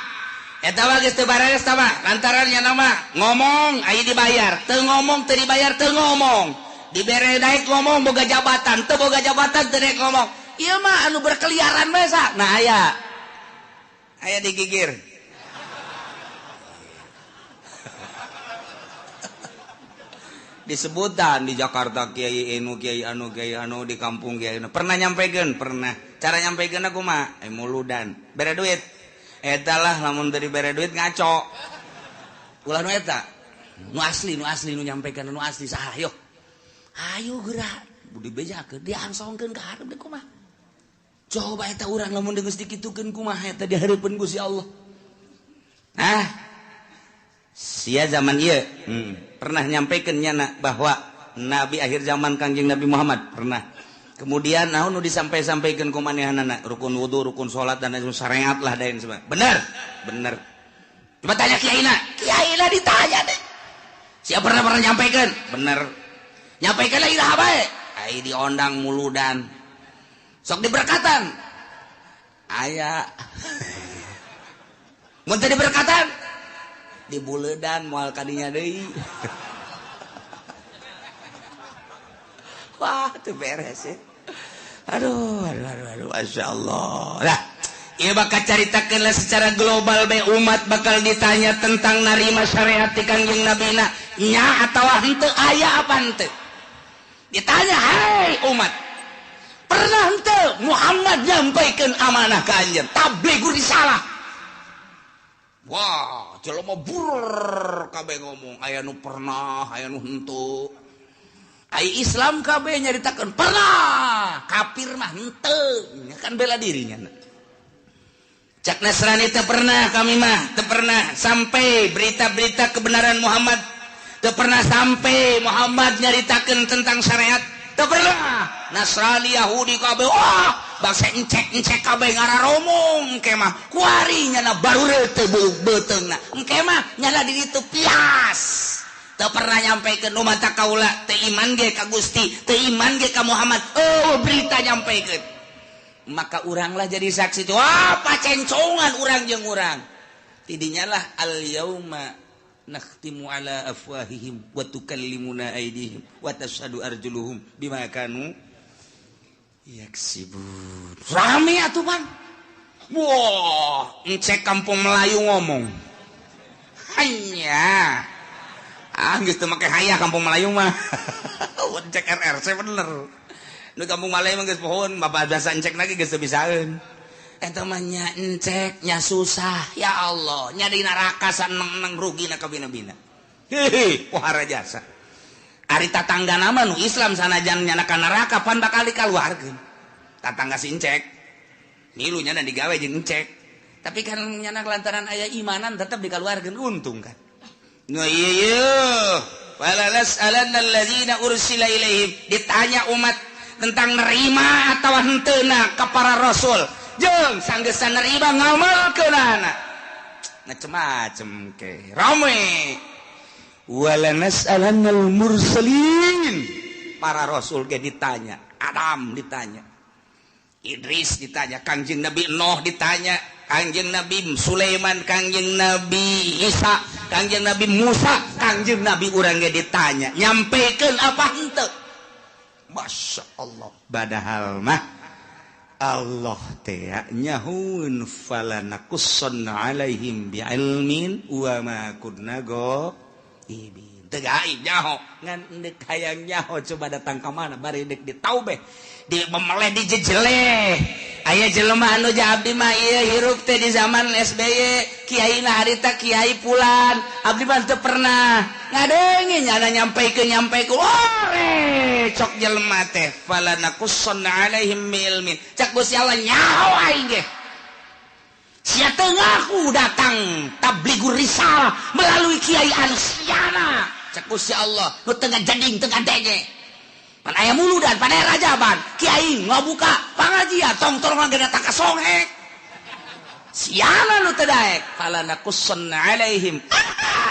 eta mah geus teu bareres tah mah, lantaran nya nama ngomong aya dibayar, teu ngomong teu dibayar teu ngomong. Dibere daek ngomong boga jabatan, teu boga jabatan teu daek ngomong. Ieu mah anu berkeliaran bae sa. Nah aya. Aya digigir. Disebutan di Jakarta kiai anu kiai anu kiai anu di kampung kiai anu. Pernah nyampekeun? Pernah. Cara nyampekeun aku mah muludan. Bere duit. Eta lah lamun teu dibere duit ngaco. Ulah nu eta. Nu asli nu nyampekeun nu asli saha yo. Ayo geura dibejakeun diangsongkeun ka hareup deui kumaha. Coba eta urang lamun geus dikitukeun kumaha eta di hareupeun Gusti Allah. Ah. Sia zaman ieu pernah nyampaikan nyana bahwa nabi akhir zaman Kangjeng Nabi Muhammad pernah. Kemudian naon nu disampai-sampaikeun ku manehanana rukun wudu, rukun salat dan lain syariat lah dan sebagainya. Bener? Bener. Coba tanya kiaina. Kiaina ditanya deh. Sia pernah nyampaikan? Bener. Nyampaikan lagi dah bae. Ai diondang muludan. Sok diberkatan. Aya. Mun teu diberkatan dibuledan moal kadinya deui. Wah, teu beres ya. Aduh, aduh, aduh, aduh, Masya Allah. Lah, ieu bakal caritakeun lah secara global bae umat bakal ditanya tentang narima syariat ti Kangjeng Nabina nya atawa henteu aya apa henteu. Ditanya, "Hai umat, Pernah henteu Muhammad nyampaikan amanah ka anjeun tabligh risalah. Wah, jelema bur kabeh ngomong aya nu pernah, aya nu henteu. Ai Islam kabeh nyaritakeun pernah, kafir mah henteu, kan bela dirinya. Cak Nasrani teu pernah kami mah, teu pernah sampai berita-berita kebenaran Muhammad, teu pernah sampai Muhammad nyaritakeun tentang syariat, teu pernah. Nasrani Yahudi kabeh wah bangsa encek-encek kabeh ngararomong engke mah kuari nyana baru teu beuteungna engke mah nyana di ditu pias. Teu pernah nyampaikan nu mata kaula teu iman ge ka Gusti, teu iman ge ka Muhammad. Oh berita nyampaikan. Maka uranglah jadi saksi itu. Wah pacencongan urang jeung urang. Tidinya lah al yauma nakhtimu ala afwahihim wa tukallimuna aydihim wa tashhadu arjuluhum bima kanu yaksibun. Rame atuh pan. Wah, encek kampung Melayu ngomong. Hanya ah geus teu make hayah kampung Melayu mah. Encek RRC bener. Nu kampung Melayu mah geus pohon, bapak biasa encek lagi geus teu bisaeun. Eta mah nya encek nya susah, ya Allah, nya di neraka saneng-neng rugina kabina-bina. Hehe, pohara jasa. Ari tatangga nama nu Islam sanajan nyana ka neraka pan bakal dikaluarkeun. Tatangga si encek. Milu nyana digawe jeung encek. Tapi kan nyana lantaran aya imanan tetep dikaluarkeun untung kan. Nu ieu ieu, wala nas'alanna allazina ursila ilaihim, ditanya umat tentang nerima atau henteuna ka para rasul. Jeung sanggeusna nerima ngamalkeunana. Macem-macem ke. Rame. Wala nas'alannal mursalin. Para rasul ge ditanya, Adam ditanya, Idris ditanya, Kangjeng Nabi Nuh ditanya, Kangjeng Nabi Sulaiman, Kangjeng Nabi Isa, Kangjeng Nabi Musa, Kangjeng Nabi urang ge ditanya, nyampekeun apa henteu? Masya Allah. Padahal mah Allah teh nyahun falanakussanna alaihim bi'ilmin wa ma kunna ghaibin. Teu gaib nyaho, ngan deuk hayang nyaho coba datang ka mana bari deuk ditaubeh, di memeleh dijejeleh. Aya jelema anu abdi mah ieu hirup teh di zaman SBY, kiai na harita kiai pulan, abdi mah teu pernah ngadenge nyana nyampaikeun nyampaikeun. Ore cok jelema teh falanakussanna alaihim ilmin. Cak Gusti Allah nyaho aing ge. Sia teu ngaku datang tablighur risalah melalui kiai anu siana. Cak Gusti Allah nu teu ngajeding teu ngadenge. Pan aya muludan, pan aya rajaban, kiai ngabuka pangajian tong-tong ge datang ka songhek. Siana nu teu daek falanakussanna alaihim.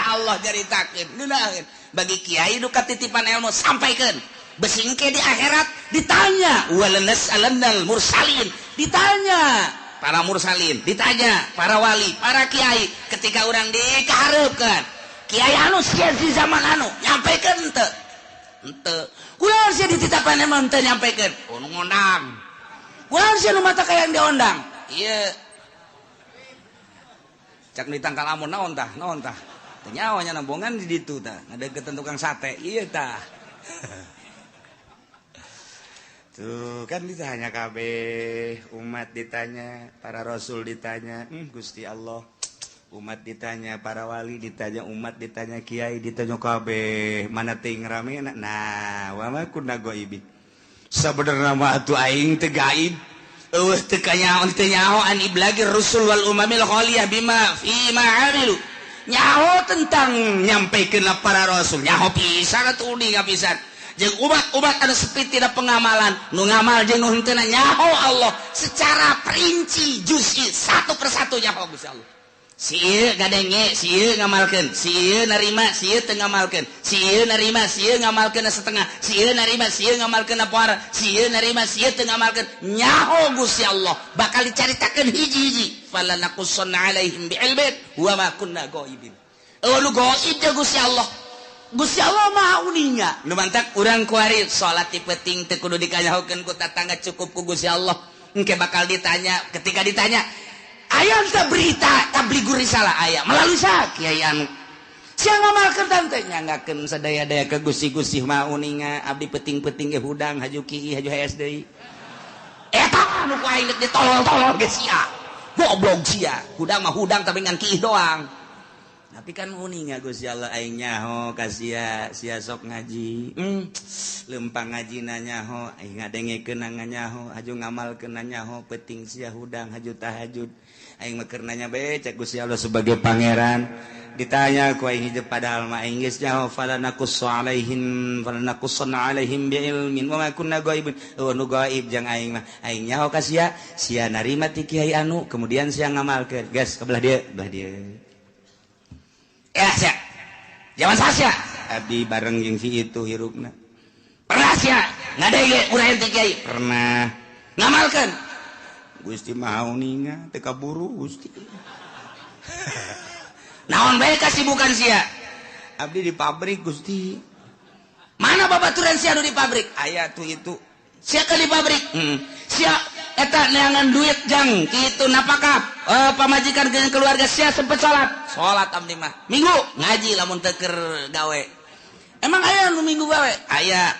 Allah nyaritakeun ngeunaheun bagi kiai nu katitipan ilmu sampaikeun. Besingke di akhirat ditanya walanas'alannal mursalin, ditanya para mursalin, ditanya para wali, para kiai ketika urang dikahareupeun. Kiai anu sia di zaman anu nyampaikeun henteu. Henteu. Kunaon sia dititapan emang henteu nyampaikeun? Oh nu ngondang. Kunaon sia nu mata kayang diondang? Ieu. Cak ditangkal amun naon tah? Naon tah? Teu nyaho nya nambongan di ditu tah, ngadeukeutan tukang sate. Ieu tah. Tuh kan ditanya kabeh, umat ditanya, para rasul ditanya, Gusti Allah. Umat ditanya, para wali ditanya, umat ditanya, kiai ditanya kabeh, mana ting rame nah, wa ma kunna ghaibin. Sabenerna mah atuh aing teu gaib. Eueuh teu kanyaho teu nyaho an iblagir rusul wal umamil khaliyah bima fi ma amilu. Nyaho tentang nyampaikeun para rasul, nyaho pisan atuh uninga pisan. Jeung umat-umat anu sepi tina pengamalan, nu ngamal jeung nu henteu nyaho Allah secara perinci juz'i satu persatu nyaho Gusti Allah. Si ieu gadenge, si ieu ngamalkeun, si ieu narima, si ieu teu ngamalkeun, si ieu narima, si ieu ngamalkeun setengah, si ieu narima, si ieu ngamalkeun poara, si ieu narima, si ieu teu ngamalkeun. Nyaho Gusti Allah bakal dicaritakeun hiji-hiji. Falanakussanna alaihim bi'ilmin wa ma kunna ghaibin. Eueuh nu gaib teh Gusti Allah. Gusti Allah maha uninga. Nu mantak urang kuari salat ti peuting teu kudu dikanyahokeun ku tatangga, cukup ku Gusti Allah. Engke bakal ditanya, ketika ditanya aya teh berita tablighur risalah aya melalui sa kiai anu. Sia ngamalkeun teh nyanggakeun sadaya-daya ke Gusti-Gusti maha uninga, abdi peuting-peuting ge hudang haju kieu haju HS deui. Tah nu ku aing deuk ditolol-tolol ge sia. Goblok sia. Hudang mah hudang tapi ngan kiih doang. Tapi kan uninga Gusti Allah aing nyaho ka sia, sia sok ngaji. Lempang ngajina nyaho, aing ngadengekeun nyaho, haju ngamalkeun nyaho, penting sia hudang haju tahajud. Aing mah keur nanya bae cek Gusti Allah sebagai pangeran. Ditanya ku aing hijab padahal mah aing geus nyaho fala naqussu alaihim fala naqussanna alaihim bi ilmin wa ma kunna ghaibin. Oh nu gaib jang aing mah. Aing nyaho ka sia, sia narima ti kiai anu, kemudian sia ngamalkeun. Geus ka belah dieu, belah dieu. Ya sia. Zaman sia. Abdi bareng jeung si itu hirupna. Pernah sia ngadenge urang ti kiai? Pernah. Ngamalkeun. Gusti Maha uninga teu kaburu Gusti. Naon bae kasibukan sia? Abdi di pabrik Gusti. Mana babaturan sia nu di pabrik? Aya tuh itu. Sia ke di pabrik? Sia eta neangan duit jang kitu napakah pamajikan jeung keluarga sia sempet salat. Salat abdi mah. Minggu ngaji lamun teu keur gawe. Emang aya nu minggu gawe? Aya.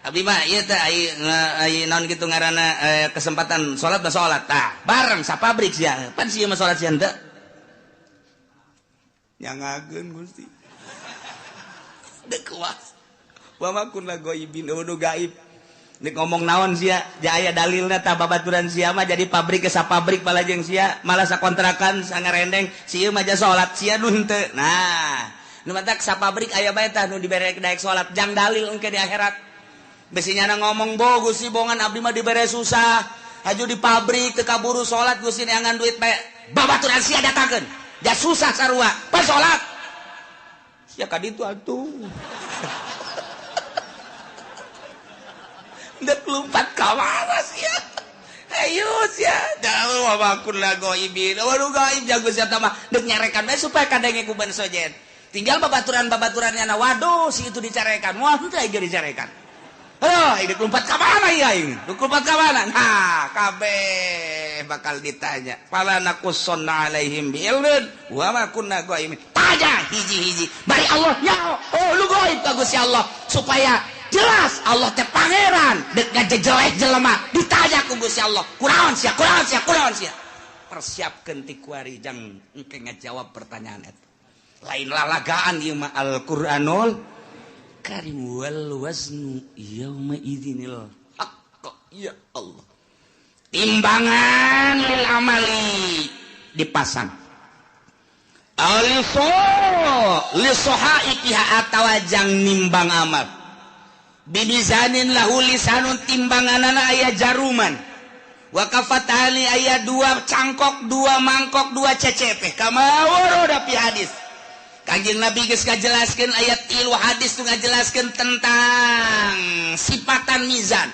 Abdi mah ieu teh ai naon kitu ngaranna kesempatan salat mah salat. Tah, bareng sapabrik sia. Pan sia mah salat sia henteu. Nyangageun Gusti. Dek kuas. Wa ma kunna ghaibin nu gaib. Nek ngomong naon sia, aya dalilna tah babaturan sia mah jadi pabrik ke sapabrik balajeng sia, malah sakontrakan sangarendeng si ieu mah ja salat sia nu henteu. Nah, nu matak sapabrik aya bae tah nu dibere daek salat jang dalil engke di akhirat. Besi nyana ngomong bo Gusti bongan abdi mah dibere susah, haju di pabrik teu kaburu salat Gusti neangan duit bae. Babaturan sia datangkeun. Ja susah sarua, pas salat. Sia ka ditu atuh. Dek lompat ka mana sia? Hayu sia. Jauh wa kunna ghaibin. Waduh gaib jago sia mah dek nyarekan bae supaya kadenge ku ban sojen. Tinggal babaturan-babaturannya na waduh si itu dicarekan. Wah henteu aing dicarekan. Heuh, dek lompat ka mana ieu aing? Dek lompat ka mana? Nah, kabeh bakal ditanya. Fala naqussanna alaihim bi ilmin wa ma kunna ghaibin. Tanya hiji-hiji. Bari Allah nyaho. Oh lu gaib ka Gusti Allah supaya jelas Allah teh pangeran dek ngajejeleh jelema ditanya ku Gusti Allah kunaon sia kunaon sia kunaon sia persiapkeun ti kuari jang engke ngajawab pertanyaan eta lain lalagaan ieu mah Al-Qur'anul Karim wal waznu yauma idzinil haqq. Ya Allah, timbangan lil amali dipasang aliso lisohaikiha atawa jang nimbang amal bimizanin lahu lisanun timbanganana aya jaruman wa kafatani aya dua cangkok dua mangkok dua cecepe kama warada fi hadis. Kanjeng Nabi geus ngajelaskeun ayat tilu hadis nu ngajelaskeun tentang sifatan mizan,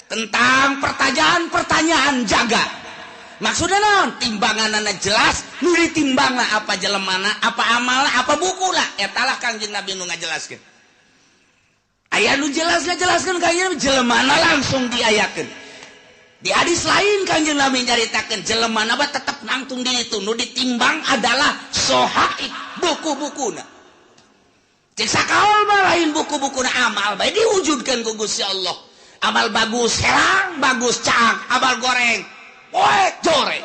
tentang pertanyaan-pertanyaan jaga. Maksudna naon? Timbanganana jelas, nu ditimbangna apa jelemana, apa amalna, apa bukuna. Eta lah Kanjeng Nabi nu ngajelaskeun. Aya nu jelas ngajelaskeun kanjeng jelemana langsung diayakeun. Di hadis lain kanjeng Nabi nyaritakeun jelemana mah tetep nangtung di itu, nu ditimbang adalah sohaib buku-bukuna. Cek sakaol mah lain buku-bukuna amal bae diwujudkeun ku Gusti Allah. Amal bagus herang, bagus caang, amal goreng poek joreng.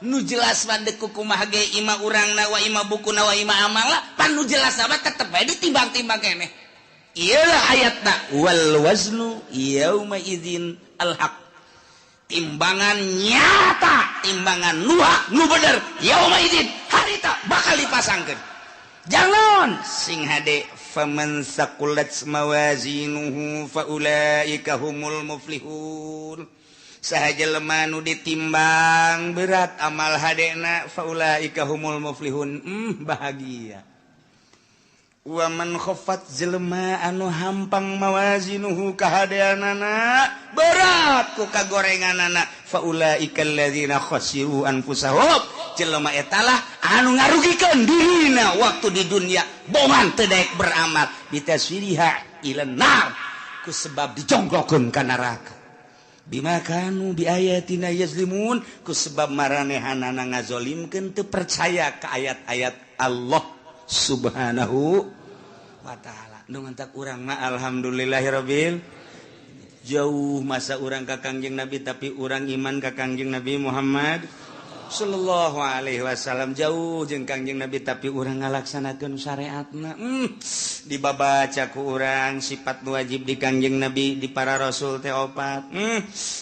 Nu jelas mah deuk kumaha ge ima urangna wa ima bukuna wa ima amalna, pan nu jelas mah tetep bae ditimbang-timbang keneh. Iyalah ayatna wal waznu yauma idzin al haq. Timbangan nyata, timbangan nu hak, nu bener, yauma idzin harita bakal dipasangkeun. Jangan sing hade faman saqulat mawazinuhu faulaika humul muflihun. Saha jelema nu ditimbang berat amal hadena faulaika humul muflihun. Bahagia. Wa man khaffat jelema anu hampang mawazinuhu kahadeanana berat ku kagorenganana faulaika alladzina khasiru anfusahum. Jelema eta lah anu ngarugikeun dirina waktu di dunia bongan teu daek beramal bitaswiriha ila nar ku sebab dijongklokeun ka neraka bima kanu biayatina yazlimun ku sebab maranehanana ngazolimkeun teu percaya ka ayat-ayat Allah Subhanahu wa ta'ala. Nu ngantak urang mah alhamdulillahirabbil. Jauh masa urang ka Kangjeng Nabi tapi urang iman ka Kangjeng Nabi Muhammad sallallahu alaihi wasallam. Jauh jeung Kangjeng Nabi tapi urang ngalaksanakeun syariatna. Dibabaca ku urang sifat wajib di Kangjeng Nabi di para rasul teh opat.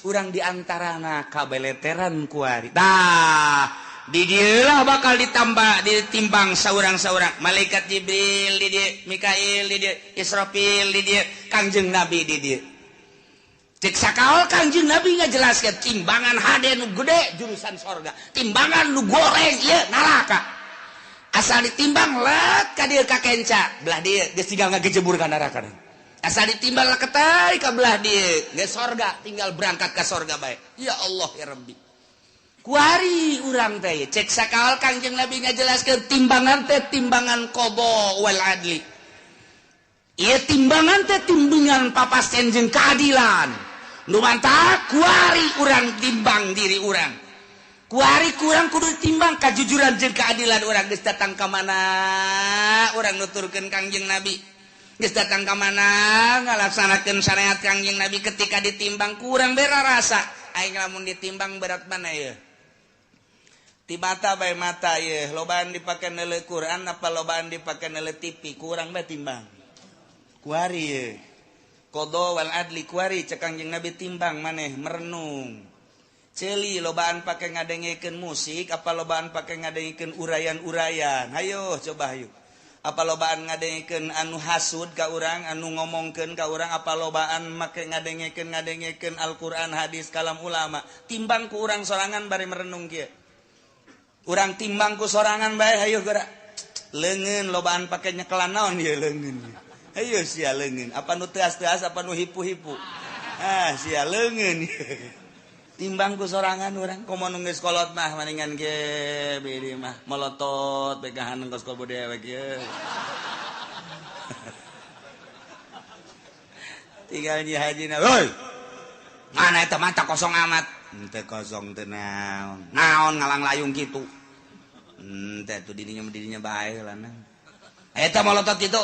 Urang diantarana kabeleteran kuari. Tah di dieulah bakal ditambah ditimbang saurang-saurang. Malaikat Jibril di dieu, Mikail di dieu, Israfil di dieu, Kangjeng Nabi di dieu. Cek sakaol Kangjeng Nabi ngajelaskeun timbangan hade nu gede jurusan sorga, timbangan nu goreng ieu neraka. Asal ditimbang let ka dieu ka kenca, belah dieu geus tinggal ngagejebur ka neraka. Asal ditimbang leketai ka belah dieu geus sorga, tinggal berangkat ka sorga bae. Ya Allah ya Rabbi. Kuari urang teh cek sakaol Kangjeng Nabi ngajelaskeun timbangan teh timbangan qada wal adli. Ieu timbangan teh timbangan papasten jeung keadilan. Nu mantap kuari urang timbang diri urang. Kuari kurang kudu timbang kajujuran jeung keadilan urang geus datang ka mana urang nuturkeun Kangjeng Nabi. Geus datang ka mana ngalaksanakeun syariat Kangjeng Nabi ketika ditimbang kurang bera rasa. Aing lamun ditimbang berat mana ieu? Ti mata bae mata ieu, lobaan dipake neuleuh Quran apa lobaan dipake neuleuh TV, kurang bae timbang. Kuari ieu. Qada wal adli kuari cek Kangjeng Nabi timbang maneh merenung. Ceuli lobaan pake ngadengekeun musik apa lobaan pake ngadengekeun urayan-urayan. Hayo coba hayu. Apa lobaan ngadengekeun anu hasud ka urang, anu ngomongkeun ka urang, apa lobaan make ngadengekeun Al-Qur'an, hadis, kalam ulama. Timbang ku urang sorangan bari merenung kieu. Urang timbang ku sorangan bae hayu geura. Leungeun lobaan pake nyekelan naon ieu leungeun. Hayu sia leungeun, apa nu teas-teas apa nu hipu-hipu. Ah sia leungeun. Timbang ku sorangan urang komo nu geus kolot mah maningan ge beureum mah molotot begahan kos kobo dewek ye. Tinggal nyi hajina, "Hoi. Mana eta mata kosong amat." Henteu kosong teh naon. Naon ngalang layung kitu. Henteu atuh didinya bae lah. Eta molotot kitu.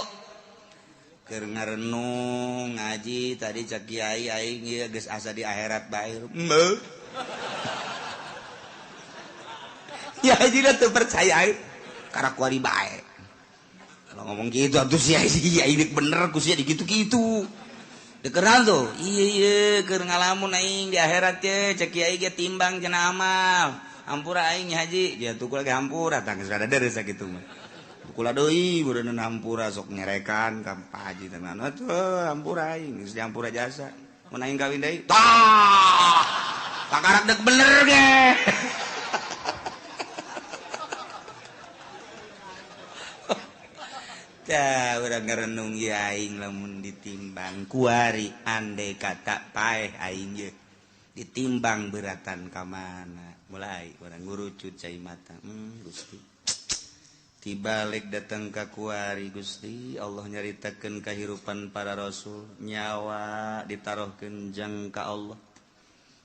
Keur ngarenung ngaji tadi cak kiai aing ieu geus asa di akhirat bae. Heuh. Ya haji teu percaya aing. Karak wali bae. Kalau ngomong gitu atuh sia ini bener ku sia dikitu-kitu. Dekeran tuh, iya iya keur ngalamun aing di akhirat ye cek kiai ge timbang cenah amal. Hampura aing haji, dia tuh kula ge hampura tah geus rada deres sakitu mah. Kula deui beureunna hampura sok nyerekan ka Pak Haji teh anu atuh hampura aing geus dihampura jasa. Mun aing kawin deui, tah. Kakarak deuk bener ge. Tah urang ngarenung ieu aing lamun ditimbang kuari andai kata paeh aing ye ditimbang beratan ka mana. Mulai urang ngurucut cai mata. Gusti. Tibalik datang ka kuari Gusti Allah nyaritakeun kahirupan para rasul, nyawa ditarohkeun jang ka Allah.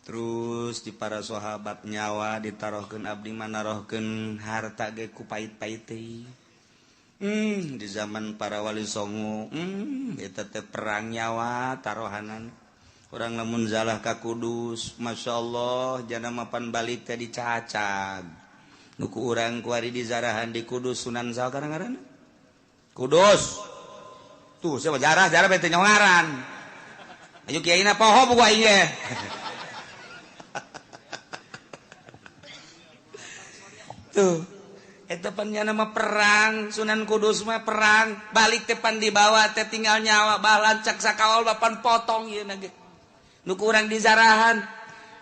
Terus di para sahabat nyawa ditarohkeun abdi manarohkeun harta ge ku pait-pait teh. Di zaman para wali songo, eta teh perang nyawa tarohanan. Urang lamun zalah ka Kudus, masyaallah jana mapan balik teh dicacag. Nu ku urang kuari dizarahan di Kudus Sunan saha ngaranna? Kudus. Tuh siapa jarah-jarah bete nyongaran. Ayo kiaina poho buku aing ge. Tuh. Eta pan nya nama perang Sunan Kudus mah perang balik teh pan dibawa teh tinggal nyawa balancak sakaol bapan potong ieu na ge. Nu ku urang dizarahan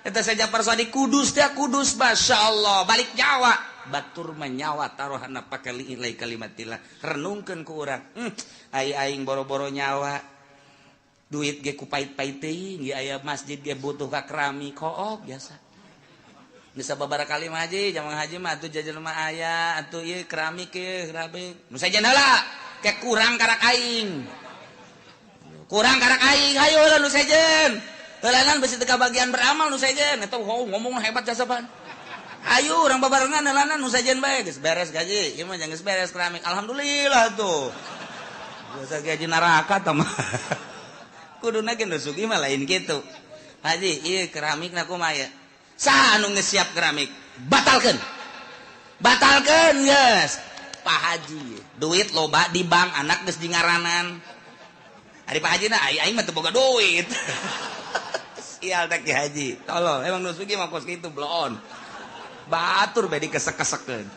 eta saja persadi Kudus teh Kudus masyaallah balik nyawa batur mah nyawa taruhanna pake liilai kalimatillah renungkeun ku urang. Ai aing boro-boro nyawa duit ge ku pait-pait teuing ge aya masjid ge butuh ka keramik kook biasa. Bisa babara kali mah haji, jamang haji mah atuh jajan mah aya, atuh ieu keramik ieu keramik. Nu sejen heula, ke kurang karak aing. Kurang karak aing, hayu heula nu sejen. Heulanan besi teu kabagian beramal nu sejen, eta ngomong hebat jasa pan. Ayo urang babarengan heulanan nu sejen bae geus beres gaji, ieu mah geus beres keramik. Alhamdulillah tuh. Biasa gaji neraka tah mah. Kuduna ge nu sugih mah lain kitu. Haji, ieu keramikna kumaha ieu? Saha anu geus siap keramik? Batalkeun. Batalkeun geus. Pak Haji, duit loba di bank, anak geus di ngaranan. Ari Pak Haji na aing mah teu boga duit. Sial teh Ki Haji. Tolol, emang nu sugih mah kos kitu bloon. Batur bae dikesek-kesekeun.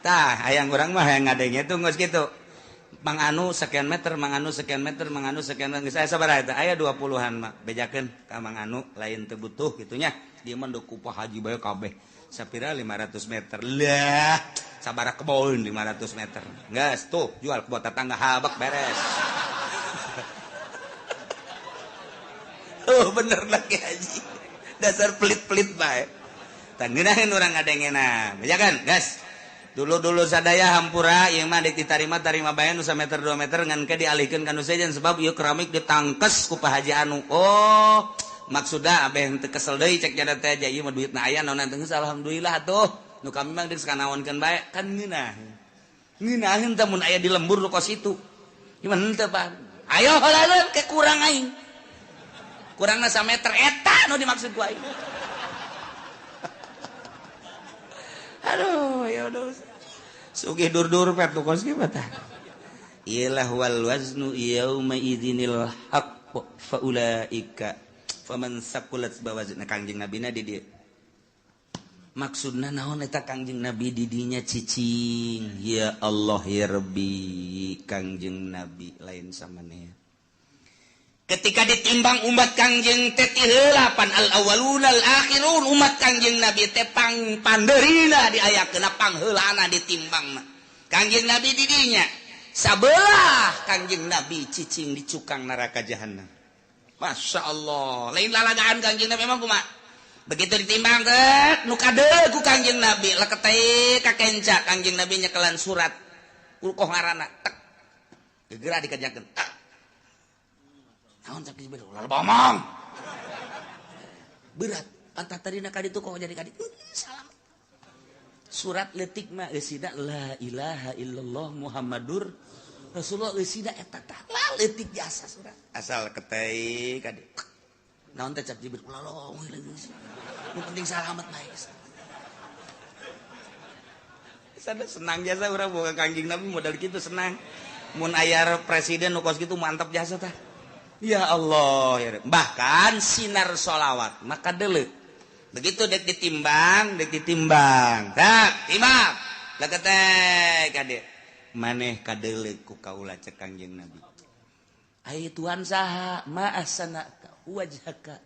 Tah, hayang urang mah hayang ngadenge tuh geus kitu. Mang Anu sekian meter, Mang Anu sekian meter, Mang Anu sekian meter. Geus aya sabaraha eta? Aya 20-an mah. Bejakeun ka Mang Anu lain teu butuh kitu nya. Dia mah ku Pak Haji bae kabeh. Sapira 500 meter. Lah, sabaraha kebon 500 meter. Geus tuh jual ke tetangga habak beres. Oh bener lah Ki Haji. Dasar pelit-pelit bae. Tah ngeunaheun urang ngadengena. Bejakeun, geus. Dulu-dulu sadaya hampura ieu mah deuk ditarima tarima bae nu sameter 2 meter ngan ke dialihkeun ka nu sejen sebab ieu keramik ditangkes ku Pak Haji anu. Oh, maksudna abeh teu kesel deui cek jada teh aja ieu mah duitna aya naon teh geus alhamdulillah atuh. Nu kami mah geus kanaonkeun bae kan ngeunah. Ngeunaheun teh mun aya di lembur nu kos itu. Ieu mah henteu Pak. Ayo heula ke kurang aing. Kurangna sameter eta nu dimaksud ku aing. Aduh, ya udah. Sugih dur-dur pet kos kieu tah. Iyalah wal waznu yauma idzinil haqq fa ulaika faman saqulat bawazna Kangjeng Nabina di dieu. Maksudna naon eta Kangjeng Nabi di dinya cicing. Ya Allah ya Rabbi, Kangjeng Nabi lain samaneh. Ketika ditimbang umat Kangjeng teh ti heula pan al awwalun al akhirun umat Kangjeng Nabi teh pang pandeurina diayakeun pangheulana ditimbangna. Kangjeng Nabi di dinya sabelah Kangjeng Nabi cicing di cukang neraka jahanam. Masya Allah, lain lalagaan Kangjeng Nabi emang kumaha? Begitu ditimbang teh nu kadeul ku Kangjeng Nabi leketeh ka kenca Kangjeng Nabi nyekelan surat ulkoh ngaranna tek. Gegera dikejakeun. Naon cak Jibril ulah bomong. Berat, pantat tadina ka ditu kok jadi ka ditu. Salam. Surat leutik mah eusina la ilaha illallah Muhammadur Rasulullah eusina eta tah la leutik jasa surat. Asal ketei ka ditu. Naon teh cak Jibril ulah long nu penting salamet bae. Sada senang jasa urang boga Kangjeng Nabi modal kitu senang. Mun aya presiden nu kos kitu mantap jasa tah. Ya Allah, ya. Bahkan sinar sholawat maka deuleu. Begitu dek ditimbang, tak timbang. Leketek kade. Maneh kadeuleu ku kaula cek Kangjeng Nabi. Ai Tuhan saha ma ahsanaka wajhaka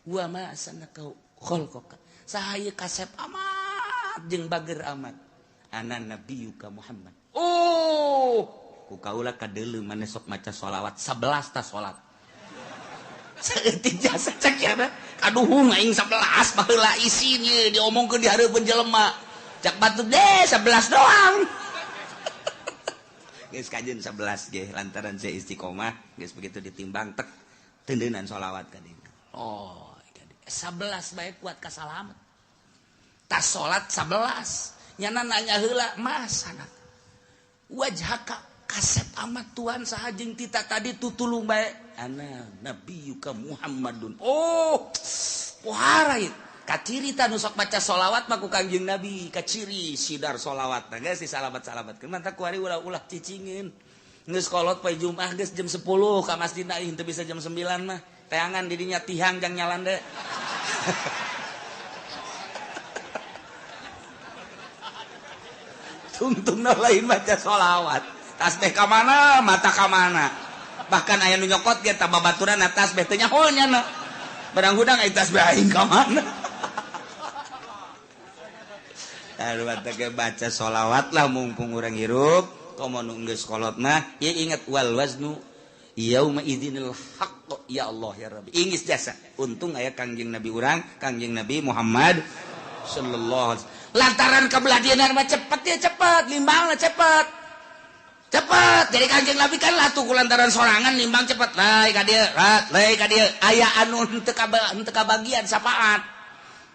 wa ma ahsanaka khalqaka. Saha ieu kasep amat jeung bager amat. Ana nabiyuka Muhammad. Oh, ku kaula kadeuleu maneh sok maca sholawat 11 ta salat. Saeutik jasa cek ya kaduhung aing 11 baheula isin ieu diomongkeun di hareupeun jelema. Cak batu deh 11 doang. Geus kajeun 11 ge lantaran saya istiqomah geus begitu ditimbang tek tendeunan sholawat ka dieu. Oh, 11 bae kuat ka salamet. Tas salat 11 nyana nanya heula mas anak. Wajhaka kasep amat Tuhan saha jeung tita tadi tutulung bae. Ana nabiyuka Muhammadun. Oh, pohara ieu. Kaciri ta nu sok maca sholawat mah ku Kangjeng Nabi, kaciri sidar sholawat. Nah geus disalabat-salabatkeun. Mantap kuari ulah-ulah cicingeun. Geus kolot poe Jumat geus jam 10 ka masjid aing teu bisa jam 9 mah. Teangan di dinya tihang jang nyalande. Tungtungna lain maca sholawat. Tasbih ka mana, mata ka mana. Bahkan aya nu nyokot ge tah babaturan tasbih teh nyaho nya. Barang hudang aya tasbih aing ka mana. Aduh teh baca sholawat lah mumpung urang hirup, komo nu geus kolot mah ieu inget wal waznu yauma idzinil haqq ya Allah ya Rabbi. Ingis jasa. Untung aya Kangjeng Nabi urang, Kangjeng Nabi Muhammad sallallahu alaihi wasallam. Lantaran kabelah dieuna mah cepet ya cepet, limbangna cepet. Cepet jadi Kangjeng Nabi kan latuh ku lantaran sorangan nimbang cepet lai ka dieu lai ka dieu aya anu henteu kabagian sapaat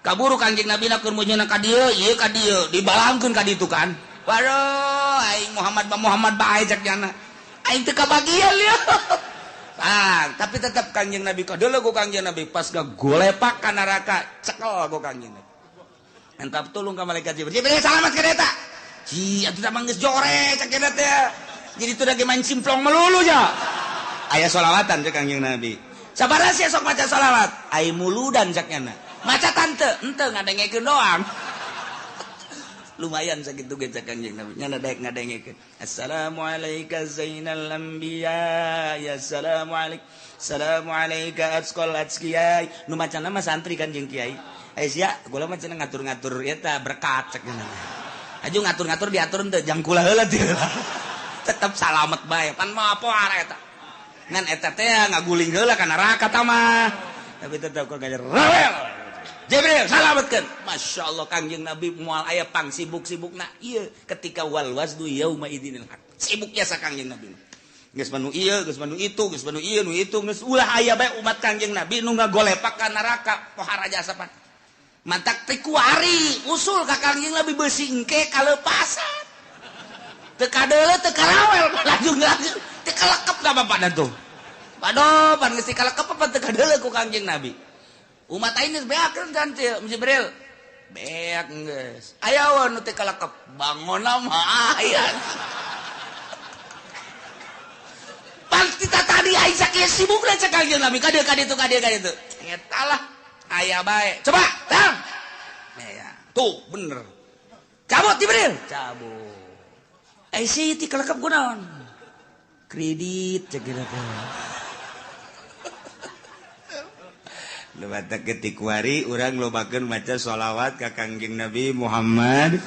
kaburu Kangjeng Nabi na keur meunyeuna ka dieu ieu ka dieu dibalangkeun ka ditu kan waduh aing Muhammad ba Muhammad bae cek jana aing teu kabagian ieu Ah, tapi tetap Kangjeng Nabi kadeuleu ku Kangjeng Nabi pas golepak ka neraka cekel ku Kangjeng Nabi. Entap tulung ka malaikat Jibril. Jibril salamat ka eta. Ji atuh mah geus jore cek eta teh. Jadi teu lagi main simplong melulu ja. Aya sholawatan cek Kangjeng Nabi. Sabaraha sia sok maca sholawat? Ai muludan cek nya. Maca tante, henteu ngadengekeun doang. Lumayan sakitu ge cek Kangjeng Nabi. Nya daek ngadengekeun. Assalamualaikum zainal anbiya ya assalamualaikum. Assalamualaikum atqal atqiyai. Nu macana mah santri kan jeung kiai. Eh sia, kula mah cenah ngatur-ngatur eta berkat cek nya. Aju ngatur-ngatur diatur henteu jang kula heula teu. Tetep salamet bae. Pan mah apa eta. Ngan eta teh ngaguling heula ka neraka ta mah. Tapi tetep kok gajer rawel. Jibril salametkeun. Masya Allah Kangjeng Nabi moal aya pang sibuk-sibukna ieu ketika wal waznu yauma idzinil haq. Sibuknya sa Kangjeng Nabi. Geus manu ieu, geus manu itu, geus manu ieu nu itu, geus ulah aya bae umat Kangjeng Nabi nu ngagolepak ka neraka pohara jasa pan. Mantak teh kuari usul ka Kangjeng Nabi beusi engke kalepasan. Teu kadeuleu teu karawel laju-laju teu kalekep ka bapakna tuh. Waduh, pan geus kalekep apa teu kadeuleu ku Kangjeng Nabi. Umat aing geus beak kan Jibril. Beak geus. Aya nu teu kalekep, bangonna mah aya. Pan kita tadi aing sakieu sibukna cek Kangjeng Nabi ka dieu ka ditu ka dieu ka ditu. Eta lah aya bae. Coba, tang. Ya, tuh bener. Cabut Jibril, cabut. Eh si teu kalekep kunaon? Kredit cek teh. Lebata ketikwari urang lobakeun maca sholawat ka Kangjeng Nabi Muhammad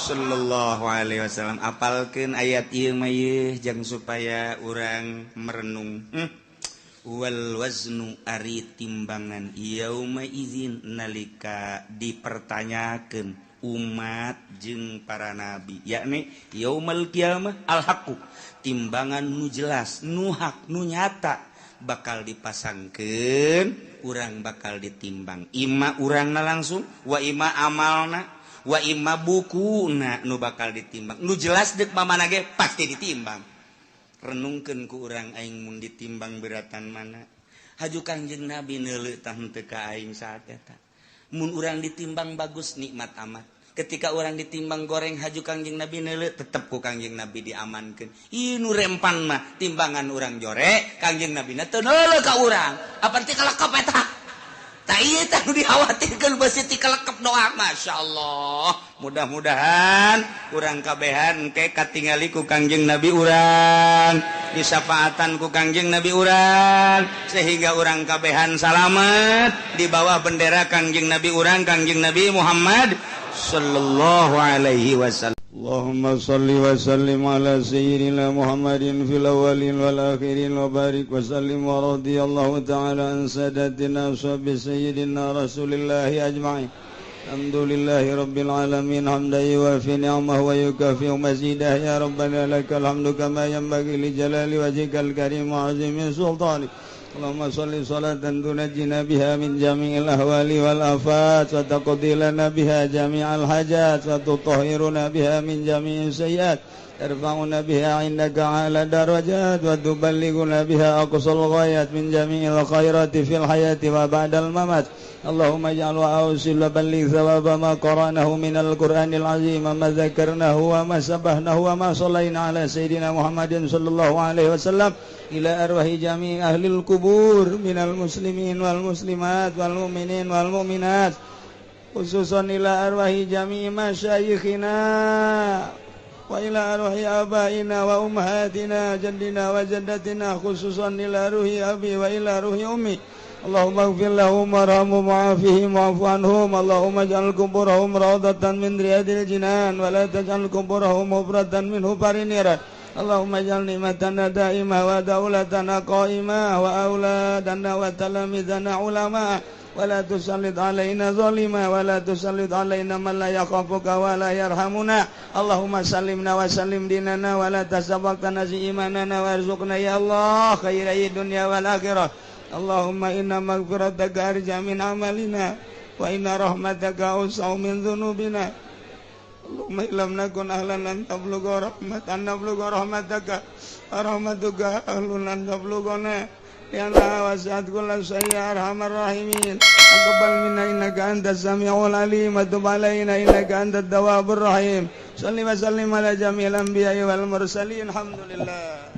sallallahu alaihi wasallam. Apalkeun ayat ieu mah ieu jang supaya urang merenung. Wal waznu ari timbangan yauma izin nalika dipertanyakeun umat jeung para nabi, yakni yaumal qiyamah al haqqu, timbangan nu jelas, nu hak, nu nyata bakal dipasangkeun, urang bakal ditimbang. Ima urangna langsung, wa ima amalna, wa ima bukuna nu bakal ditimbang. Nu jelas deuk mamana ge pasti ditimbang. Renungkeun ku urang aing mun ditimbang beratan mana. Haju Kangjeng Nabi neuleuh tah henteu ka aing saat eta. Mun urang ditimbang bagus nikmat amat. Ketika orang ditimbang goreng haju Kangjeng Nabi neuleuh tetep ku Kangjeng Nabi diamankeun. Ieu nu rempan mah timbangan urang jore, Kangjeng Nabi na teu neuleuh ka urang. Apa teh kalekep eta? Tah ieu teh nu dikhawatirkeun beusi ti kalekep doa. Masyaallah. Mudah-mudahan urang kabehan engke katingali ku Kangjeng Nabi urang, disafaatan ku Kangjeng Nabi urang, sehingga urang kabehan salamet di bawah bendera Kangjeng Nabi urang, Kangjeng Nabi Muhammad sallallahu alaihi wasallam. Allahumma salli wa sallim ala sayyidina Muhammadin fil awwalin wal akhirin wa barik wa sallim wa radiyallahu ta'ala an sadatina ashabi sayyidina Rasulillahi ajma'in. Alhamdulillahi rabbil alamin hamdan yuwafi ni'amahu wa yukafi'u mazidah. Ya rabbana lakal hamdu kama yanbaghi li jalali wajhikal karim wa 'azimi sultanik. Allahumma salli salatan tunajjina biha min jami'il ahwali wal afat wa taqdi lana biha jami'al hajat wa tutahhiruna biha min jami'is sayyiat tarfa'una biha 'indaka 'ala darajat wa tuballighuna biha aqsal ghayat min jami'il khairati fil hayati wa ba'dal mamat. Allahumma ij'al wa awsil wa balligh thawaba ma qara'nahu minal qur'anil azim ma dzakarnahu wa ma sabbahnahu wa ma shallaina ala sayyidina Muhammadin sallallahu alaihi wasallam ila arwahi jami' ahlil kubur minal muslimin wal muslimat wal mu'minin wal mu'minat khususan ila arwahi jami' masyayikhina wa ila arwahi abaina wa ummahatina jaddina wa jaddatina khususan ila ruhi abi wa ila ruhi ummi. Allahumma ighfir lahum warhamhum wa'afihim wa'fu anhum. Allahumma ij'al kuburahum rawdatan min riyadil jinan wa la taj'al kuburahum hufratan min hufarin niran. Allahumma ij'al ni'matana da'imah wa daulatana qa'imah wa auladana wa talamizana ulama wa la tusallit alaina zalima wa la tusallit alaina man la yakhafuka wa la yarhamuna. Allahumma sallimna wa sallim dinana wa la tasabaqtana imanana warzuqna ya Allah khairai dunya wal akhirah. Allahumma inna maghfirataka arja min amalina wa inna rahmataka awsa'u min dhunubina Allahumma illam nakun ahlan an tablugha rahmatan nablugha rahmataka rahmatuka ahlun an tablughana ya Allah wasi'at kulla syai'in ya arhamar rahimin. Taqabbal minna innaka antas samiul alim wa tub alaina innaka antat tawwabur rahim. Shalli wa sallim ala jami'il anbiya'i wal mursalin. Alhamdulillah.